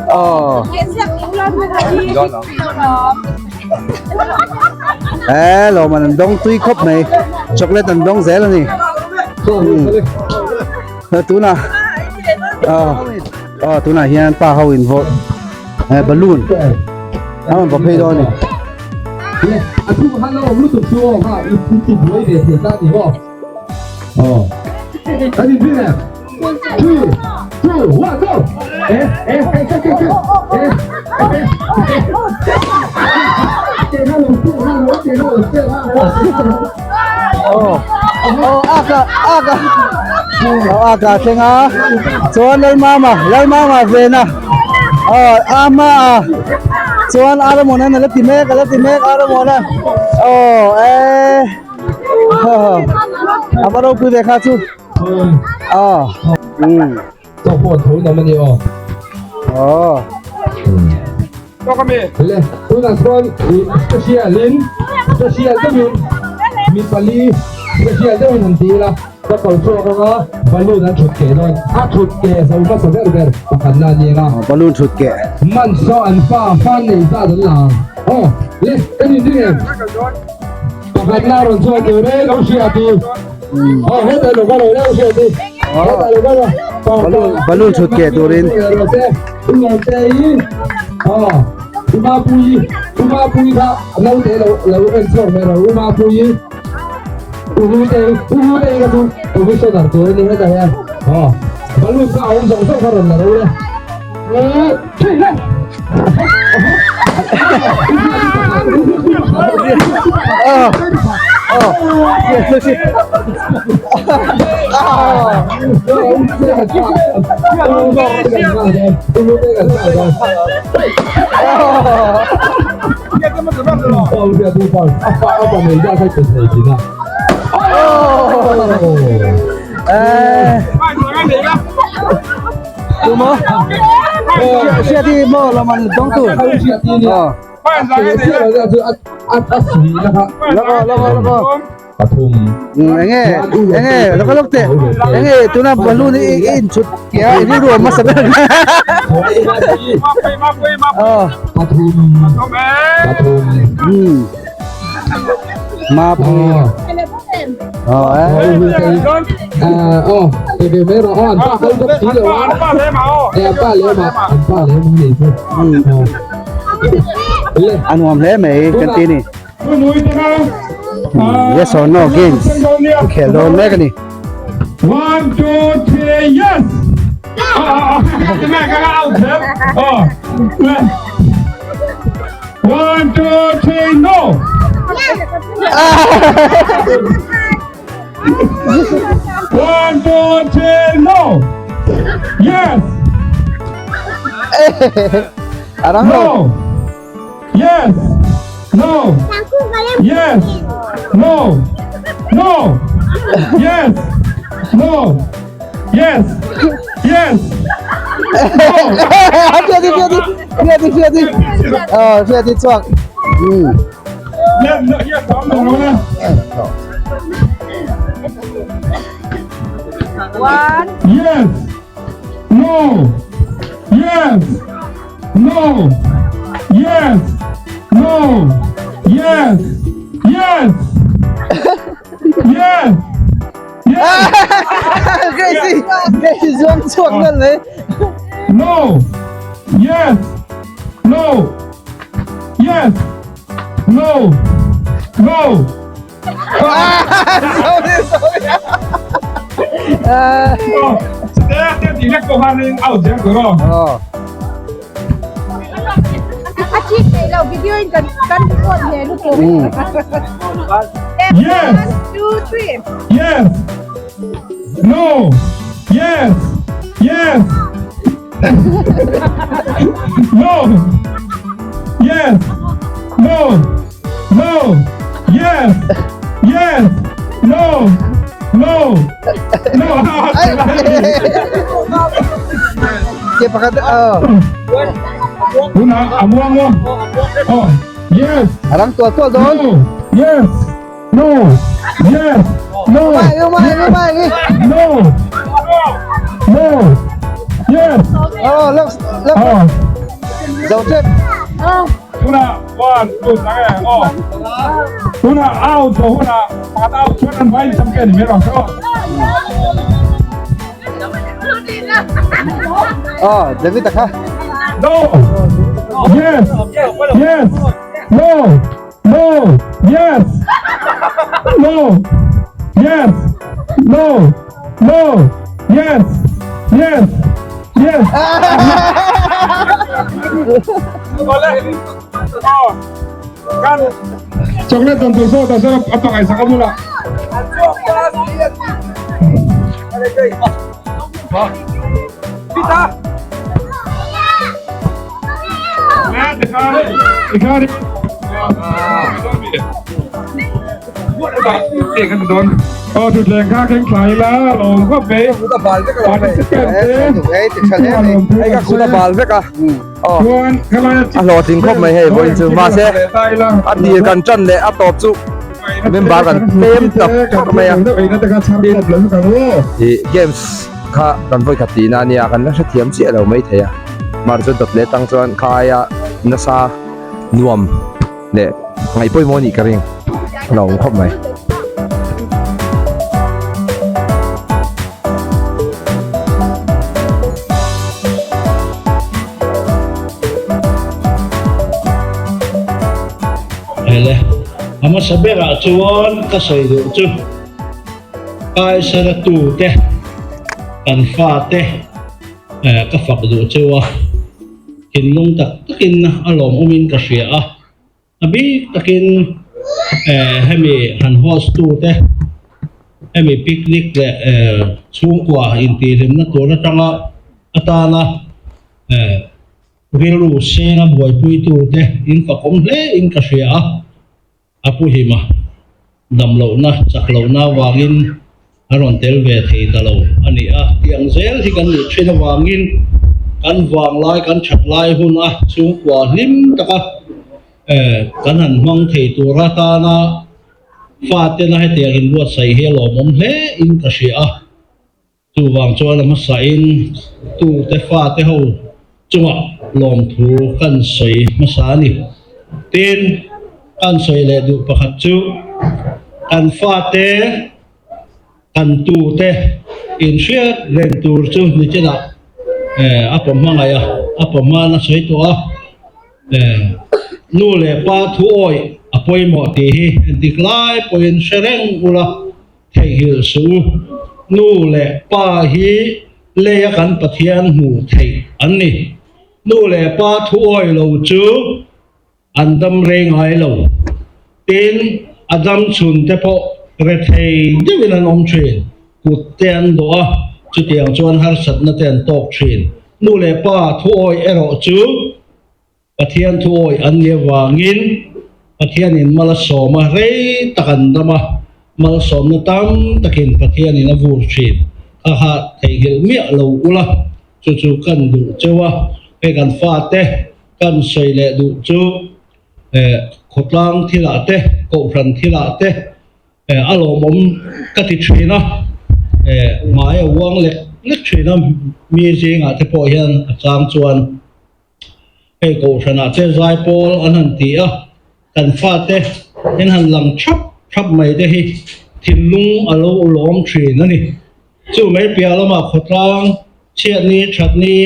Ờ. Ê, lò mà nằm đông tuy khóc này chocolate nằm đông dễ là nè tu na ờ ờ tu na hian pa ho in vote balloon à mà phê đó nè a thu han lo lu tu chu ha i ti buai ve the ta ni mo ờ anh đi nè 3 2 1 go ê ê ê ê ê ê Aw aka aka aw aka thleng a chuan lalmama lalmama vena aw ama a chuan aramawna ala ti mek ala ti mek aramawna aw e a va ropui ve kha chu aw Chaw pawh an tho nam a ni aw. Aw. Le tunah chuan ih special in special deuhin mi pali special deuhin han ti ila ka ko chhuak anga balloon an thut keh dawn a thut keh zo hmasa ber ber pakhat na ania nga balloon thut keh man saw an fa fan nei zat an la ang aw le ka ni ding em pakhat na rawn chhuak tur e lo hria ti aw hetah lo ka lo lo hria ti hetah lo ka lo balloon balloon thut keh turin Tumo Hriati maw lawman dawng tur Lako lako lako Enge enge lako lak teh enge tuna balloon i in chhut kia i rilru a hmasa ber Mapui A nuam hle mai kan ti a ni yes or no games khel dawn mek a ni. One, two, three, yes! One, two, three, no! One, two, three, no! Yes! No! Yes! No! Yes! No! No! Yes! No! Yes! Yes! No! Hriati hriati hriati hriati ờ hriati chuak um One. Yes! No! Yes! No! Yes! No! Yes! Yes! Yes! Yes! Gracie! Gracie zuang chhuak nal mai. No! Yes! No! Yes! No! No! Sorry sorry. A chik theih lo video in kan kan record hle lutuk. Yes. One, two, three. Yes. No. Yes. Yes. No. Yes. No. No. Yes. Yes. No. No. No. Ke pakhat aw. Una amuang mo. Oh. Yes. Arang tual tual dawn. No. Yes. No. Yes. No. Umai umai umai. No. No. Yes. Oh, lok lok. Oh. Zo trip. Una one two three oh. Una out una pakhat out chuan an vai champion ni mai rawh. Oh, David a kha. No. Yes. Yes. No. No. Yes. No. Yes. No. No. Yes. Yes. Yes. Kan chocolate an tur sawt ah chuan a pakhaihsak a bulah. Aw thutthleng kha keng thlai ila lawm khawp mai. Participant te chungah lawm thu kan sawi a. Chuan khalaia A hlawhtling khawp mai hei vawiin chu mahse a tir kan tan leh a tawp chu member kan tlem tak khawp mai a tin ih games kha kan vawi khat tihna ania kan la hrethiam chiah lo mai thei a mar chu dawt leh tang chuan kha aia nasa nuam leh ngaih pawimawh a nih ka ring a lo awm khawp mai. Hele, a hmasa berah chuan ka sawi duh chu Kaisara tute kan fate ka fak duh chu a. Thinlung tak takin a lawmawmin ka hria a, a bik takin hemi han host tute hemi picnic leh chhungkua intihhlimna tur atanga atana rilru senga buaipui tute in fakawm hle in ka hria a. A pu Hima damlohna chak lohna avangin a rawn tel ve thei ta lo a ni a, tiang zel hi kan nih thin avangin kan vanglai kan that lai hun a chhungkua hlim taka kan han hmang thei tur atana fatena hetiang inbuatsaih hi a lawmawm hle in ka hria a. Chuvang chuan a hmasain tute fate ho chungah lawmthu kan sawi hmasa a ni. Tin, kan sawi leh duh pakhat chu kan fate, kan tute inhriat reng tur chu nichinah a pawm hmangaih a, a pawm hman a sawi tawh a. Nu leh pa thu awih a pawimawh tih hi dik lai pawhin hre reng ula. Theihnghilh suh u, nu leh pa hi leia kan Pathian hmuh theih an ni. Nu leh pa thu awi lo chu an dam rei ngai lo. Tin, a dam chhun te pawh rethei deuhin an awm thin. Kut te an dawh a, chutiang chuan harsatna te an tawk thin. Nu leh pa thu awi erawh chu Pathian thu awih an nih avangin Pathianin mal a sawm a, rei tak an dam a, malsawmna tam takin Pathianin a vur thin. Kha kha theihnghilh miah lo ula, chu chu kan duh cheu a, hei kan fate kan sawi leh duh chu khawtlang thilah te, kohhran thilah te a lawmawm ka ti thin a, hmai a uang lek lek thin a, mi zingah te pawh hian a chang chuan. Hei kohhranah che zai pawl an han ti a, kan fate in han lang thap thap mai te hi thinlung a lo lawm thin a ni. Chu mai piah lamah khawtlang chhiatni thatni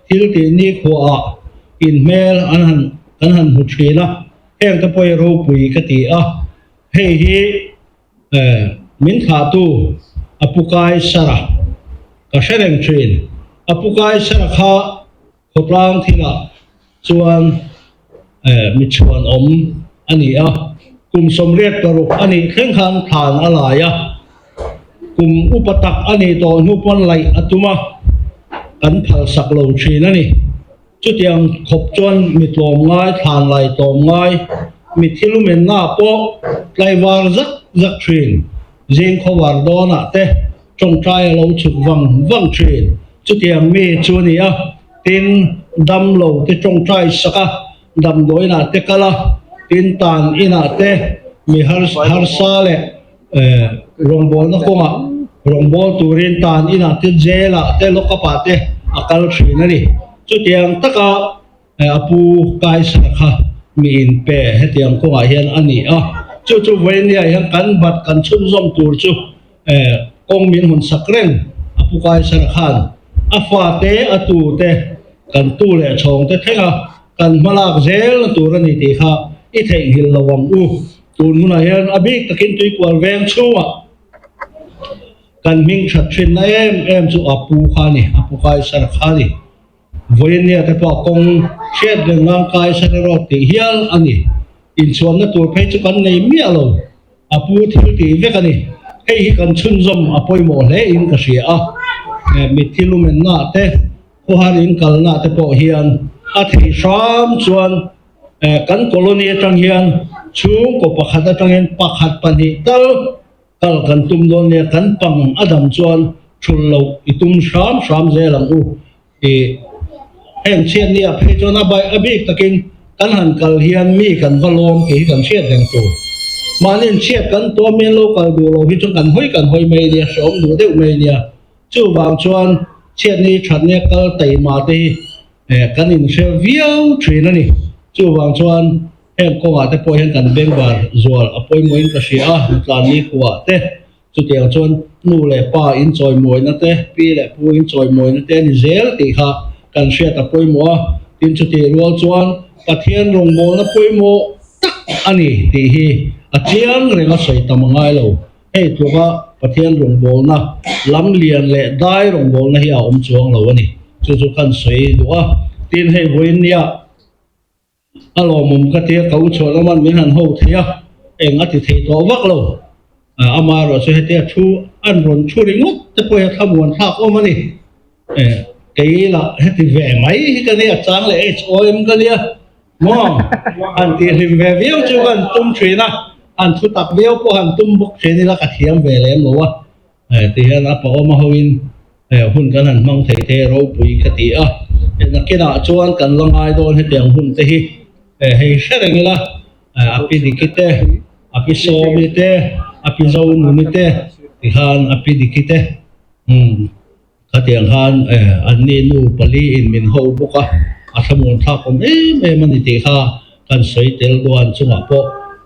thil tihni khuaah inhmel an han kan han hmu thin a, heng te pawh hi ropui ka ti a, hei hi Min thlahtu a pu Kaisara ka hre reng thin. A pu Kaisara kha khawtlang thilah chuan mi chhuanawm a ni a, kum 86 a nih thleng khan thlan a lai a, kum upa tak a nih tawh hnu pawn laih a tum a, kan phalsak lo thin a ni. Chutiang khawp chuan mi tlawmngai, thlanlai tlawmngai, mi thilumenna pawh tlaivar zak zak thin. Zing khawvar dawnah te tawngtai a lo chhuk vang vang thin. Chutiang mi chu a ni a, tin, damlo te tawngtai sak a, damdawiinah te kal a, tin, tan inah te mi harsa leh rawngbawlna kawngah rawngbâwl turin tan inah te, jail-ah te, lock-up-ah te a kal thin a ni. Chutiang taka a pu Kaisara kha mi inpe hetiang kawngah hian a ni a. Chu chu vawinia hian kan bat kan chhunzawm tur chu kawng min hawn sak reng a pu Kaisara khan a fate, a tute, kan tu leh chhawngte thlenga kan hmalak zelna tur a ni tih kha i theihnghilh lo ang u. Tun hunah hian a bik takin tuikual veng chhungah kan hming that thinna em em chu a pu kha a ni, a pu Kaisara kha a ni. Vawinia te pawh a kawng hriat reng nan Kaisara rawt tih hial a ni. Inchhuanna tur phei chu kan nei miah lo, a pu thil tih vek a ni. Hei hi kan chhunzawm a pawimawh hle in ka hria a, mitthi lumenna te, khawhar in kalna te pawh hian a theih hram chuan Kan colony atang hian Chhungkaw pakhat atangin pakhat pahnih tal kal kan tum dawn nia, kan pang a dam chuan thul loh i tum hram hram zel ang u tih heng chhiat nia phei chuan a baih a bik takin kan han kal hian mi kan va lawm tih hi kan hriat reng tur. Mahni chhiat kan tuam mian lo kal duh lo hi chuan kan hawi kan hawi mai nia, hreawm duh deuh mai nia. Chuvang chuan chhiatni thatnia kal taima te hi kan inhre viau thin a ni. Chuvang chuan heng kawngah te pawh hian kan bengvar zual a pawimawhin ka hria a, Nutlan ni khuah te, chutiang chuan nu leh pa inchawimawina te, pi leh pu inchawimawina te a ni zel tih kha kan hriat a pawimawh a. Tin, chutih rual chuan Pathian rawngbawlna pawimawh tak a ni tih hi a chiang reng a sawi tam a ngai lo. Hei tluka Pathian rawngbawlna lam lian leh dai rawngbawlna hi a awm chuang lo a ni. Chu chu kan sawi duh a. Tin, hei vawiin nia a lawmawm ka tia ka u chhuah laman min han ho thei a, eng a ti thei tawh vak lo. Amaherawhchu hetia thu an rawn thu ringawt te pawh hi a thlamuan thlak awm a ni. Kei lah heti ve mai hi ka nia, chang leh HOM ka nia maw? Han tihhlim ve viau chu ka han tum thin a, han thu tak viau pawh han tum bawk thin ila ka thiam ve lem lo a, ti hian a pawhawm a hoin hun kan han hmang thei thei a ropui ka ti a, nakinah chuan kan la ngai dawn hetiang hun te hi hei hre reng ila a pi Diki te, a pi Sawmi te, a pi Zonuni te tikhan a pi Diki te umm. Khatiang khan anni nu pali in min ho bawk a, a thlamuan thlak awm em em a ni tih kha kan sawi tel duan chungah pawh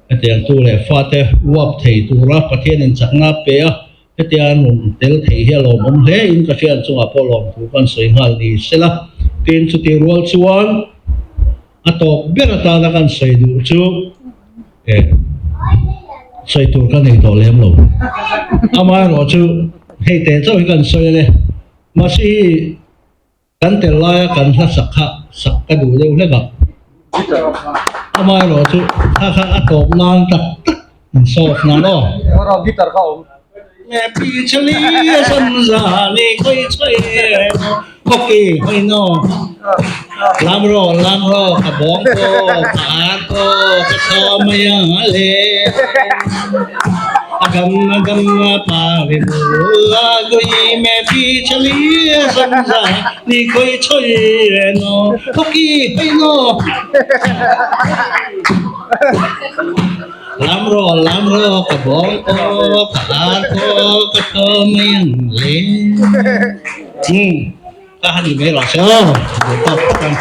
hetiang tu leh fate uap thei tura Pathian in chakna a pe a, hetia an rawn tel thei hi a lawmawm hle in ka hriat chungah pawh lawmthu kan sawi nghal ni sela. Tin, chutih rual chuan a tawp ber atana kan sawi duh chu Sawi tur ka nei tawh lem lo. Amaherawhchu hei teh chauh hi kan sawi a le. Mahse hi kan tel laia kan hla sak kha sak ka duh deuh hlek a. Amaherawhchu kha kha a tawp nan tak tak in solve nan aw. Lam rawh lam rawh ka bawng ko ka ar ko ka tho mai ang le. Umm ka han ni mai rawh se aw duh tawk phawt ang.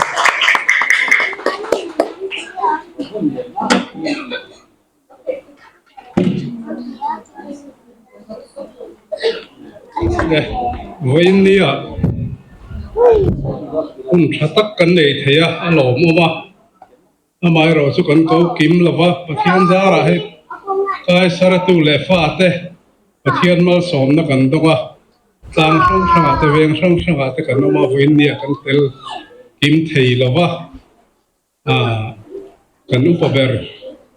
Vawiin nia hun tha tak kan nei thei a a lawmawm a. Amaherawh chu kan ko kim lo va, Pathian zarah hei Kaisaratu leh fate Pathian malsawmna kan dawng a, tlang hrang hrangah te veng hrang hrangah te kan awm a, vawiin nia kan tel kim thei lo va, kan upa ber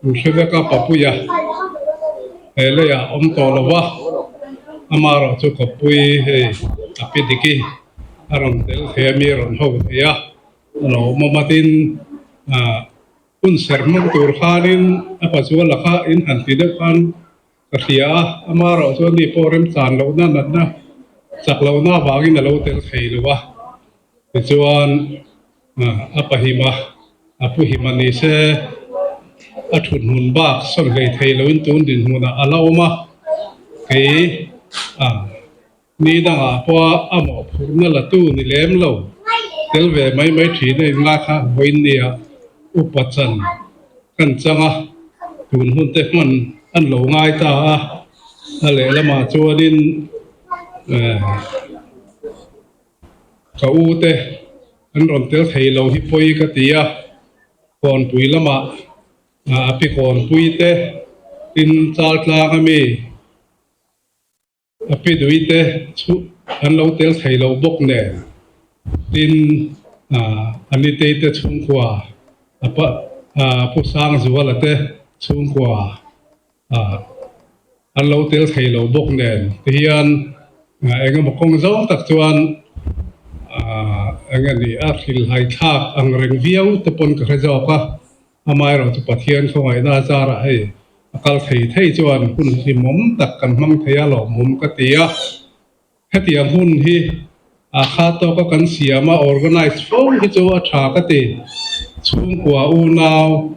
an hre vek a, Papuia he leiah awm tawh lo va, amaherawh chu Kapui hei a pi Diki a rawn tel thei a, mi a rawn ho thei a. A lo awm awm a tin hun serh hmang tur khanin a pachuala kha in han ti deuh khan ka hria a, ama erawh chuan ni pawh remchan lohna natna chak lohna avangin a lo tel thei lo a, tichuan a pahima a pu hima ni se a thut hmun bak sawn hlei thei loin tun dinhmunah a la awm a, kei Ni dangah pawh a mawhphurhna la tu ni lem lo, tel ve mai mai thin a inngai kha vawiin nia upa chan kan chang a, tun hun te hman an lo ngai ta a, a lehlamah chuanin ka u te an rawn tel thei lo hi pawi ka ti a, kawnpui lamah a pi kawnpui te tin chal tlang ami. A pi duite chu an lo tel thei lo bawk nen, tin a nitei te chhungkua, a pu Sangzuala te chhungkua an lo tel thei lo bawk nen ti hian eng emaw kawng zawng tak chuan eng nge ni a hrilhai thlak ang reng viau te pawn ka hre zawk a. Amaherawhchu Pathian khawngaihna a zarah hei a kal thei thei chuan hun hlimawm tak kan hmang thei a lawmawm ka ti a. Hetiang hun hi a kha tawka kan siam a organize fo hi chu a tha ka ti. Chhungkua unau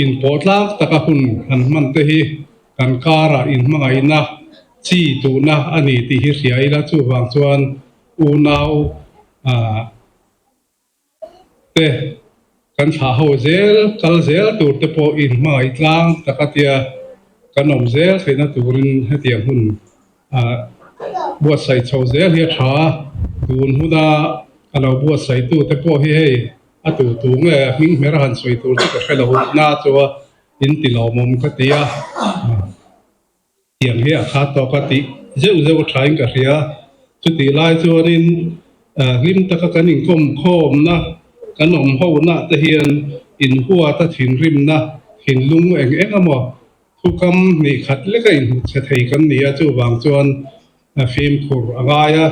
inpawh tlak taka hun han hman te hi kan karah inhmangaihna chi tuhna a ni tih hi hria ila chuvang chuan unau ah te kan thlah ho zel kal zel tur te pawh inhmangaih tlang tak a tia kan awm zel theihna turin hetiang hun ah buatsaih chho zel hi a tha a, tun huna a lo buatsaih tu te pawh hi hei a tu tu nge hming hmer a han sawi tur chu ka hre lo na chu a in ti lawmawm ka ti a. Tiang hi a kha tawk a tih zeuh zeuh a thain ka hria. Chutih lai chuanin hlim taka kan inkawm khawmna, kan awm hona te hian inhuata thinrimna, thinlung eng eng emaw thukam hnih khat leka inhmu chhe thei kan ni a, chuvang chuan fimkhur a ngai a.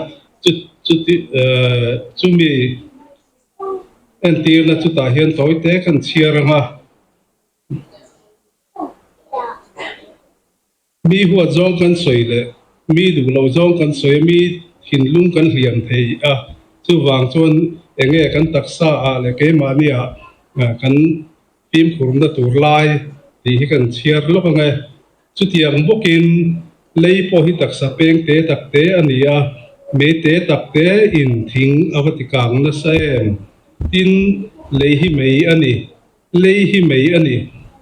Chumi entirna chutah hian tawite kan chhiar ang a. Mi huat zawng kan sawi leh mi duh loh zawng kan sawi a, mi thinlung kan hliam thei a, chuvang chuan eng nge kan taksa ah leh keimahni ah kan fimkhurna tur lai tih hi kan chhiar lawk ang e. Chutiang bawkin lei pawh hi taksa peng te tak te a ni a, mei te tak te in thing a va ti kang nasa em? Tin, lei hi mei a ni. Lei hi mei a ni.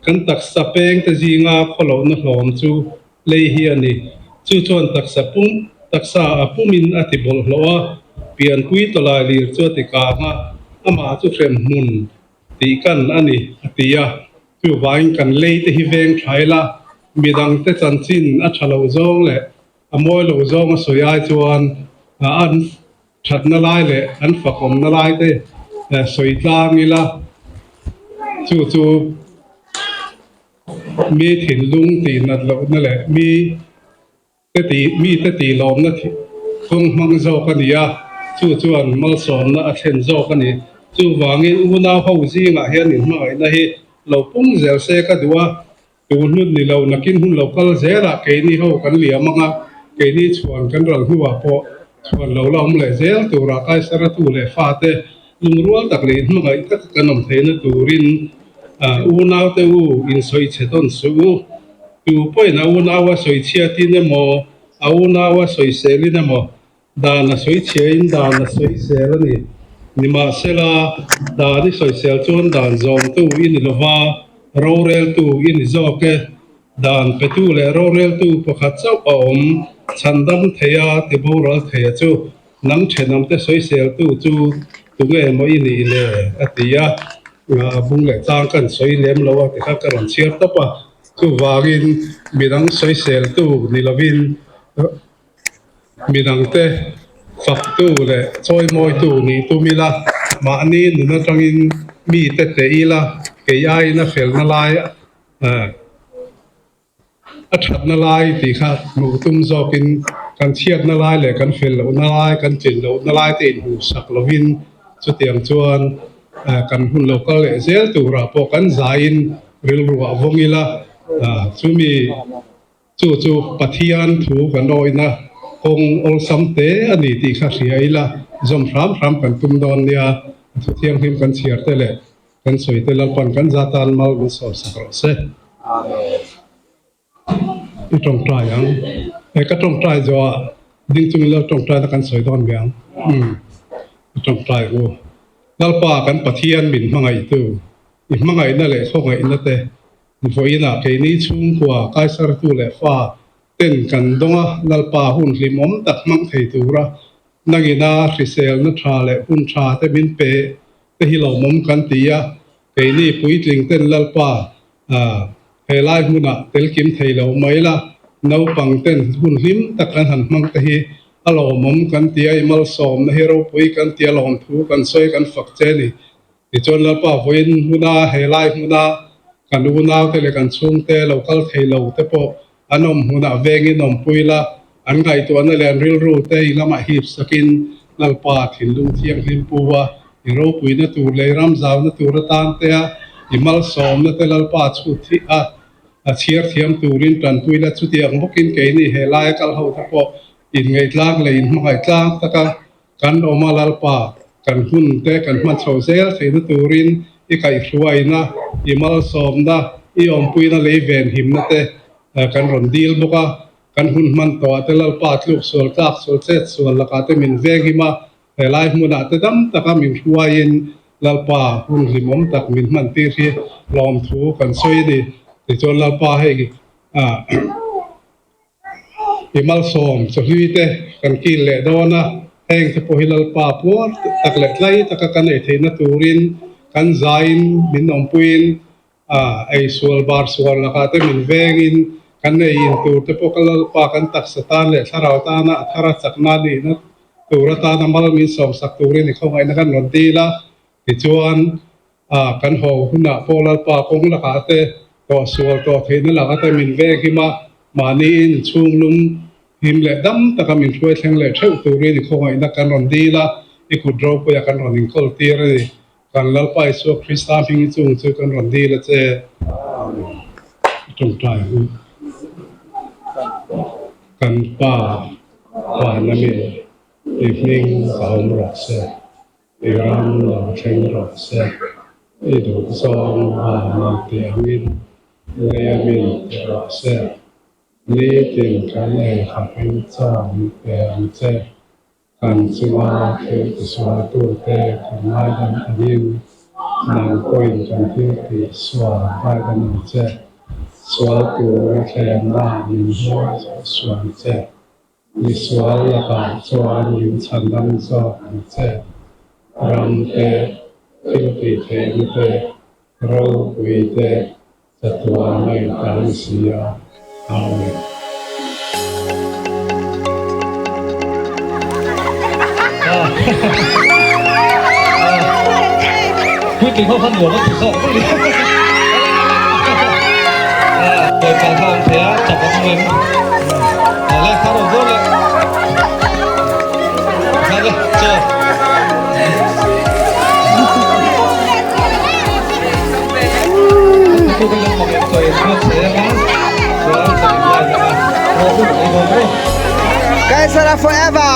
Kan taksa peng te zinga khawlohna hlawm chu lei hi a ni. Chu chuan taksa pum, taksa a pumin a ti bawlhhlawh a, pianpui tawlai lir chu a ti kang a, amah chu hrem hmun tih kan a ni, a ti a. Chuvangin kan lei te hi veng tha ila, midangte chanchin a tha lo zawng leh a mawi lo zawng a sawi ai chuan an Thatna lai leh an fakawmna lai te sawi tlang ila, chu chu mi thinlung tih nat lohna leh mi te tih mi te tih lawmna kawng hmang zawk a ni a, chu chuan malsawmna a thlen zawk a ni. Chuvangin unau ho zingah hian inhmangaihna hi lo pung zel se ka duh a, Tun hun ni lo, nakin hun lo kal zelah keini ho kan liam ang a, keini chhuan kan ral hnuah pawh chhuan lo la awm leh zel turah Kaisaratu leh fate lungrual tak leh inhmangaih taka kan awm theihna turin unaute u insawichhe tawn suh u. Tu pawhin a unaua sawichhiatin emaw, a unaua sawiselin emaw Dan a sawichhiain dan a sawisel a ni. Nimahsela, dan i sawisel chuan dan zawmtu i ni lova, roreltu i ni zawk e. Dan petu leh roreltu pakhat chauh a awm, chhandam theia tiboral theia chu nang thenawmte sawiseltu chu tunge maw i nih le? a ti a. A bung leh chang kan sawi lem lo a ti kha ka rawn chhiar tawp a. Chuvangin midang sawiseltu ni lovin, Midangte faktu leh chawimawitu nih tum ila, mahni nun atangin mite teh ila, kei aiin a felna lai a thatna lai tih kha hmuh tum zawkin kan chhiatna lai leh kan fel lohna lai, kan tlin lohna lai te inhmuhsak lovin chutiang chuan kan hun lo kal leh zel turah pawh kan zaiin rilruah vawng ila, chumi Chu chu Pathian thu kan awihna kawng awlsam te a ni tih kha hria ila, zawm hram hram kan tum dawn nia, a thu thianghlim kan chhiar te leh kan sawi te Lalpan kan za tan mal min sawm sak rawh se. I tawngtai ang. E ka tawngtai zawh ah ding chungin Lal tawngtaina kan sawi dawn mai ang. Umm i tawngtai u. Lalpa kan Pathian min hmangaihtu, i hmangaihna leh khawngaihna te Vawiinah keini chhungkua Kaisartu leh fa ten kan dawng a, Lalpa hun hlimawm tak hmang thei tura nangina hriselna tha leh hun tha te min pe te hi lawmawm kan ti a, keini puitling ten Lalpa helai hmunah telkim thei lo mai la, naupang ten hun hlim tak an han hmang te hi a lawmawm kan ti a, i malsawmna hi ropui kan ti a, lawmthu kan sawi kan fak che ni. Tichuan Lalpa vawiin hmuna helai hmuna kan unaute leh kan chhungte lo kal thei lo te pawh an awm hmunah vengin awmpui la, an ngaihtuahna leh an rilru te i lamah hip sakin Lalpa thinlung thianghlim pu a. I ropuina tur leh i ramzauna tur atan te a, i malsawmna te Lalpa chhut hi a a chhiar thiam turin tanpui la. Chutiang bawkin keini he laia kal ho te pawh inngaihtlang leh inhmangaih tlang taka kan awm a, Lalpa kan hun te kan hman chho zel theihna turin i kaihhruaina, i malsawmna, i awmpuina lei venhimna te kan rawn dil bawk a. Kan hun hman tawhah te Lalpa tluk sual tlak sual chet sual lakah te min venghim a, Helai hmunah te dam taka min hruaiin Lalpa hun hlimawm tak min hman tir hi lawmthu kan sawi a ni. Tichuan Lalpa hei i malsawm chawhlui te kan kil leh dawn a, heng te pawh hi Lalpa puar tak leh tlai taka kan ei theihna turin kan zaiin min awmpuiin Ei sual bar sual lakah te min vengin kan ei in tur te pawh ka Lalpa kan taksa tan leh thlarau tana a thara chakna nihna tur atana mal min sawmsak turin i khawngaihna kan rawn dil a. Tichuan, kan haw hunah pawh Lalpa kawng lakah te tawh sual tawh theihna lakah te min veng him a, mahni in chhunglum him leh dam taka min hruai thleng leh theuh turin i khawngaihna kan rawn dil a, i kut ropuia kan rawn inkawl tir a ni. Kan Lalpa Isua Krista hming chung chu kan rawn dil a che. Amen. I tawngtai ang u. Kan Pa, Van ami, i hming ka awm rawh se, i ram lo thleng rawh se, i duhzawng van in ti angin lei amin ti rawh se. Nitin kan ei khatin chaw min pe ang che. Kan chunga thil tisual tute kan ngaidam angin nang pawhin kan thil tihsual ngaidam ang che. Sual tur i thlemna min hmuh zawh suh ang che. Misual lakah chuan min chhandam zawk ang che. Ram te, thil tihtheihna te, ropui te, Chatuan a intan si a, Amen. Puitling ho khan nuam an ti zawk vek ni. Kawi kal kha awm thei a, chak a awm em? Awle, kha rawn bawr leh. Kha le, chaw. Kaisara forever!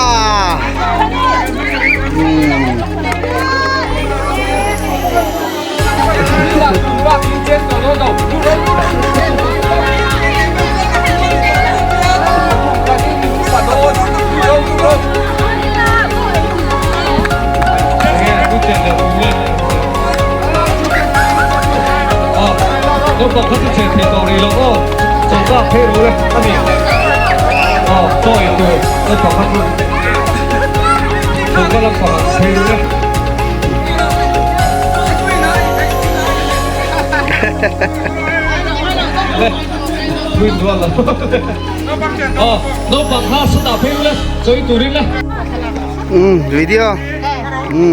Video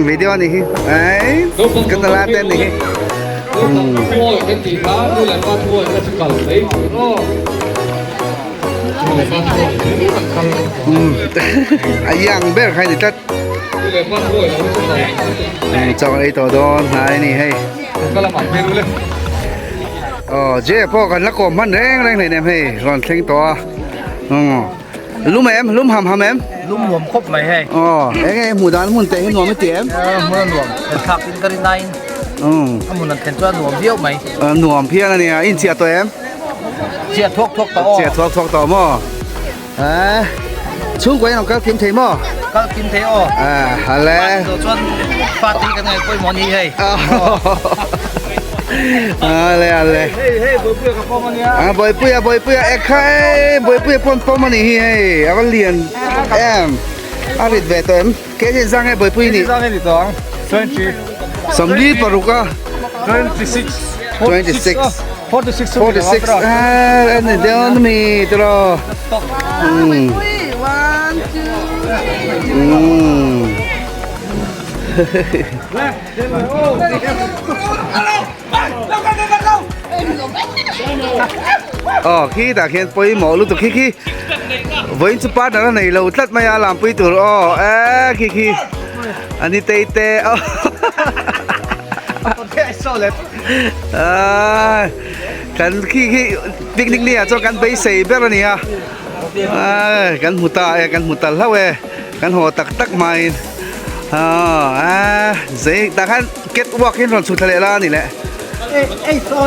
video ni hi ấy cái ta la tên ni hi a yang ber khai ni tlat chaw ei tawh dawn hnai ni hei aw je pawh kan la kawm hman reng reng hleinem hei rawn thleng tawh a lum em lum ham ham em lum nuam khawp mai hei aw eng nge hmuh dan hmun te hi nuam i ti em hmun a nuam thlen thlak in ka rin aiin a hmun an thlen chuan a nuam viau mai nuam phian a nia in chiah tawh em chiah thuak thuak tawh aw chiah thuak thuak tawh maw eh chhungkua in kal kim thei maw kal kim thei aw eh hale chuan party kan ngai pawimawh ni hei ale ale hei hei boipuia ka pawm ania a boipuia boipuia e kha e boipuia pawn pawm ani hi hei a va lian em a rit ve tawh em ke zin zang e boipui ni zang e ni tawh ang 20 sawmli paruk a 26 26 46 46 eh ani deuh mi tiro um 1 2 um Aw khi tah khian pawimawh lutuk khi khi vawiin chu partner a nei lo tlat mai a lampui tur aw e khi khi a ni tei te aw. Kan khi khi picnic ni ah chuan kan beisei ber a ni a kan hmu ta e kan hmu ta hlauh e kan haw tak tak hmain zei tah khan cat walk hi an rawn chhuk thla leh la a ni leh H O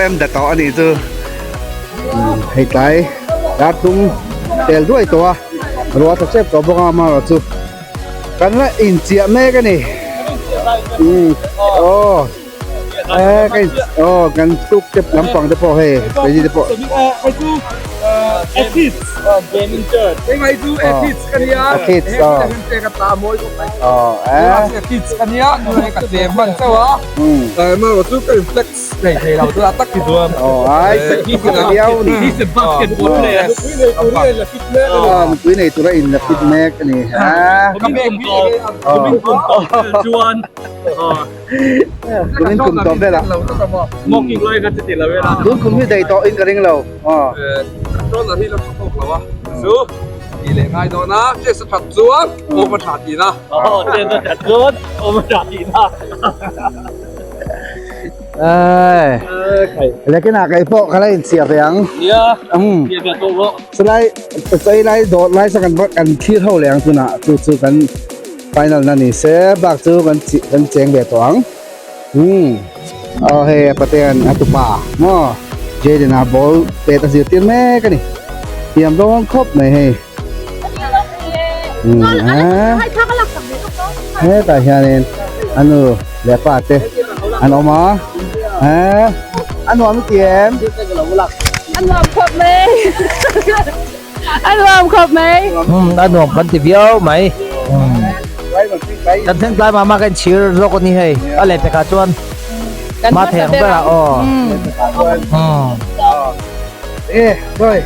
M da tawh a nih chu hei tlai dar tum tel duai tawh a ruah tha chep tawh bawk a amaherawh chu kan la inchiah mek a ni umm aw e ka in aw kan tuk te lampang te pawh hei veggie te pawh Nupui nei tura in la fit mek a ni a. Kumin kum tawp velah. Tun kum hi daih tawh in ka ring lo. Ai. Lekin ah kei pawh ka la inchhiar ve ang. Nia. Um. Chhiar ve tawh rawh. Chulai chei lai dawt lai saw kan kan thlir ho leh ang tunah chu chu kan final na ni se bak chu kan chi kan cheng ve tawh ang. Um. Aw hei a patean a tupa maw Jaden a ball pet a zirtir mek a ni. Thiam dawn khawp mai hei. Um. Hetah hianin a nu leh pa te an awm a eh a nuam i ti em? A nuam khawp mai a nuam khawp mai. Um a nuam kan ti viau mai um kan thleng tlai mah mah ka inchhir zawk a ni hei a leh pekah chuan ma thei ang berah aw um. Eh sorry.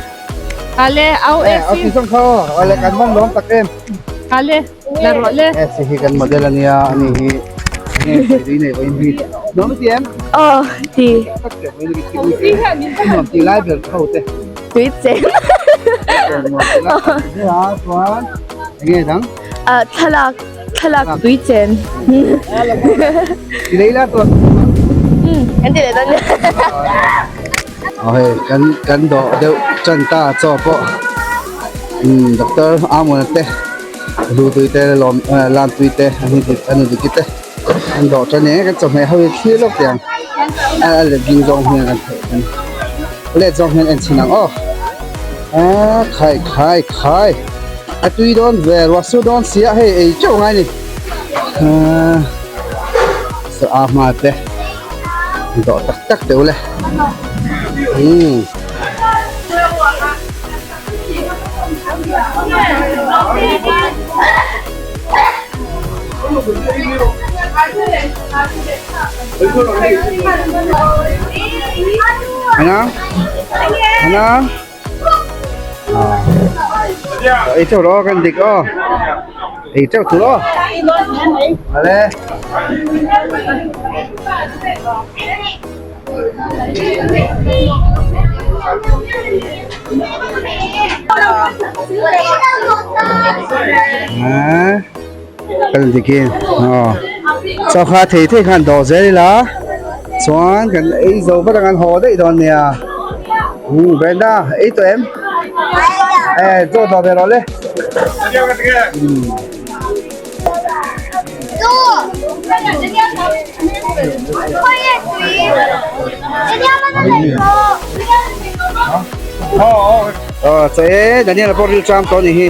Ale au eh au ti song kha aw ale kan man lawm tak em. Ale. La rawh le. Eh si hi kan model ania ani hi. Nge ri nei vain hi. Nuam ti em? Aw ti. Nuam ti lai ber tho te. Tui cheng. Chuan nge dang? A thlalak thlalak tui chen. Ti lei la tuan. Kan ti leh dawn nia. Aw hei kan kan dawh deuh tan ta chaw pawh umm doctor Amona te lu tui te lawm lam tui te an ni dik an ni diki te an dawh tan e kan chawhmeh ho hi thlir lawk teh ang a let ding zawng hian kan theih kan let zawng hian en chhin ang aw aaa khai khai khai a tui dawn ve ruah sur dawn sia hei ei teuh ngai ni aaa a hma te. Dawh tak tak deuh le. Umm. Ana? Ana? Ei chauh rawh kan dik aw. Ei chauh tur aw. Ale. Ah. Kan dikin. Aw. Chaw kha thei thei khan dawh zel ila. Chuan kan ei zo vat ang an haw daih dawn nia. Umm Brenda ei tawh em? Eh chaw dawh ve rawh le. Umm. Aw chaw e Daniel pawh ril tram tawh a nih hi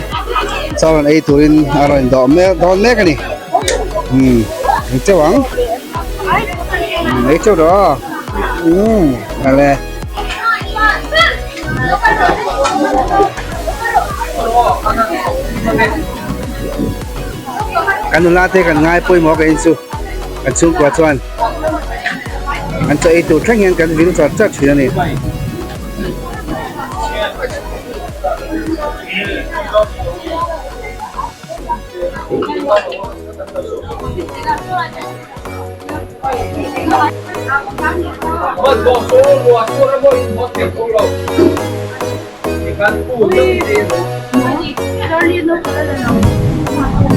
chaw rawn ei turin a rawn dawh mek dawn mek a ni umm ei teuh ang umm ei teuh rawh umm ale. Kan nula te kan ngai pawimawh ka in chu kan chhungkua chuan an chaw ei tur thleng hian kan vil char char thin a ni. Charlie no ka la lo.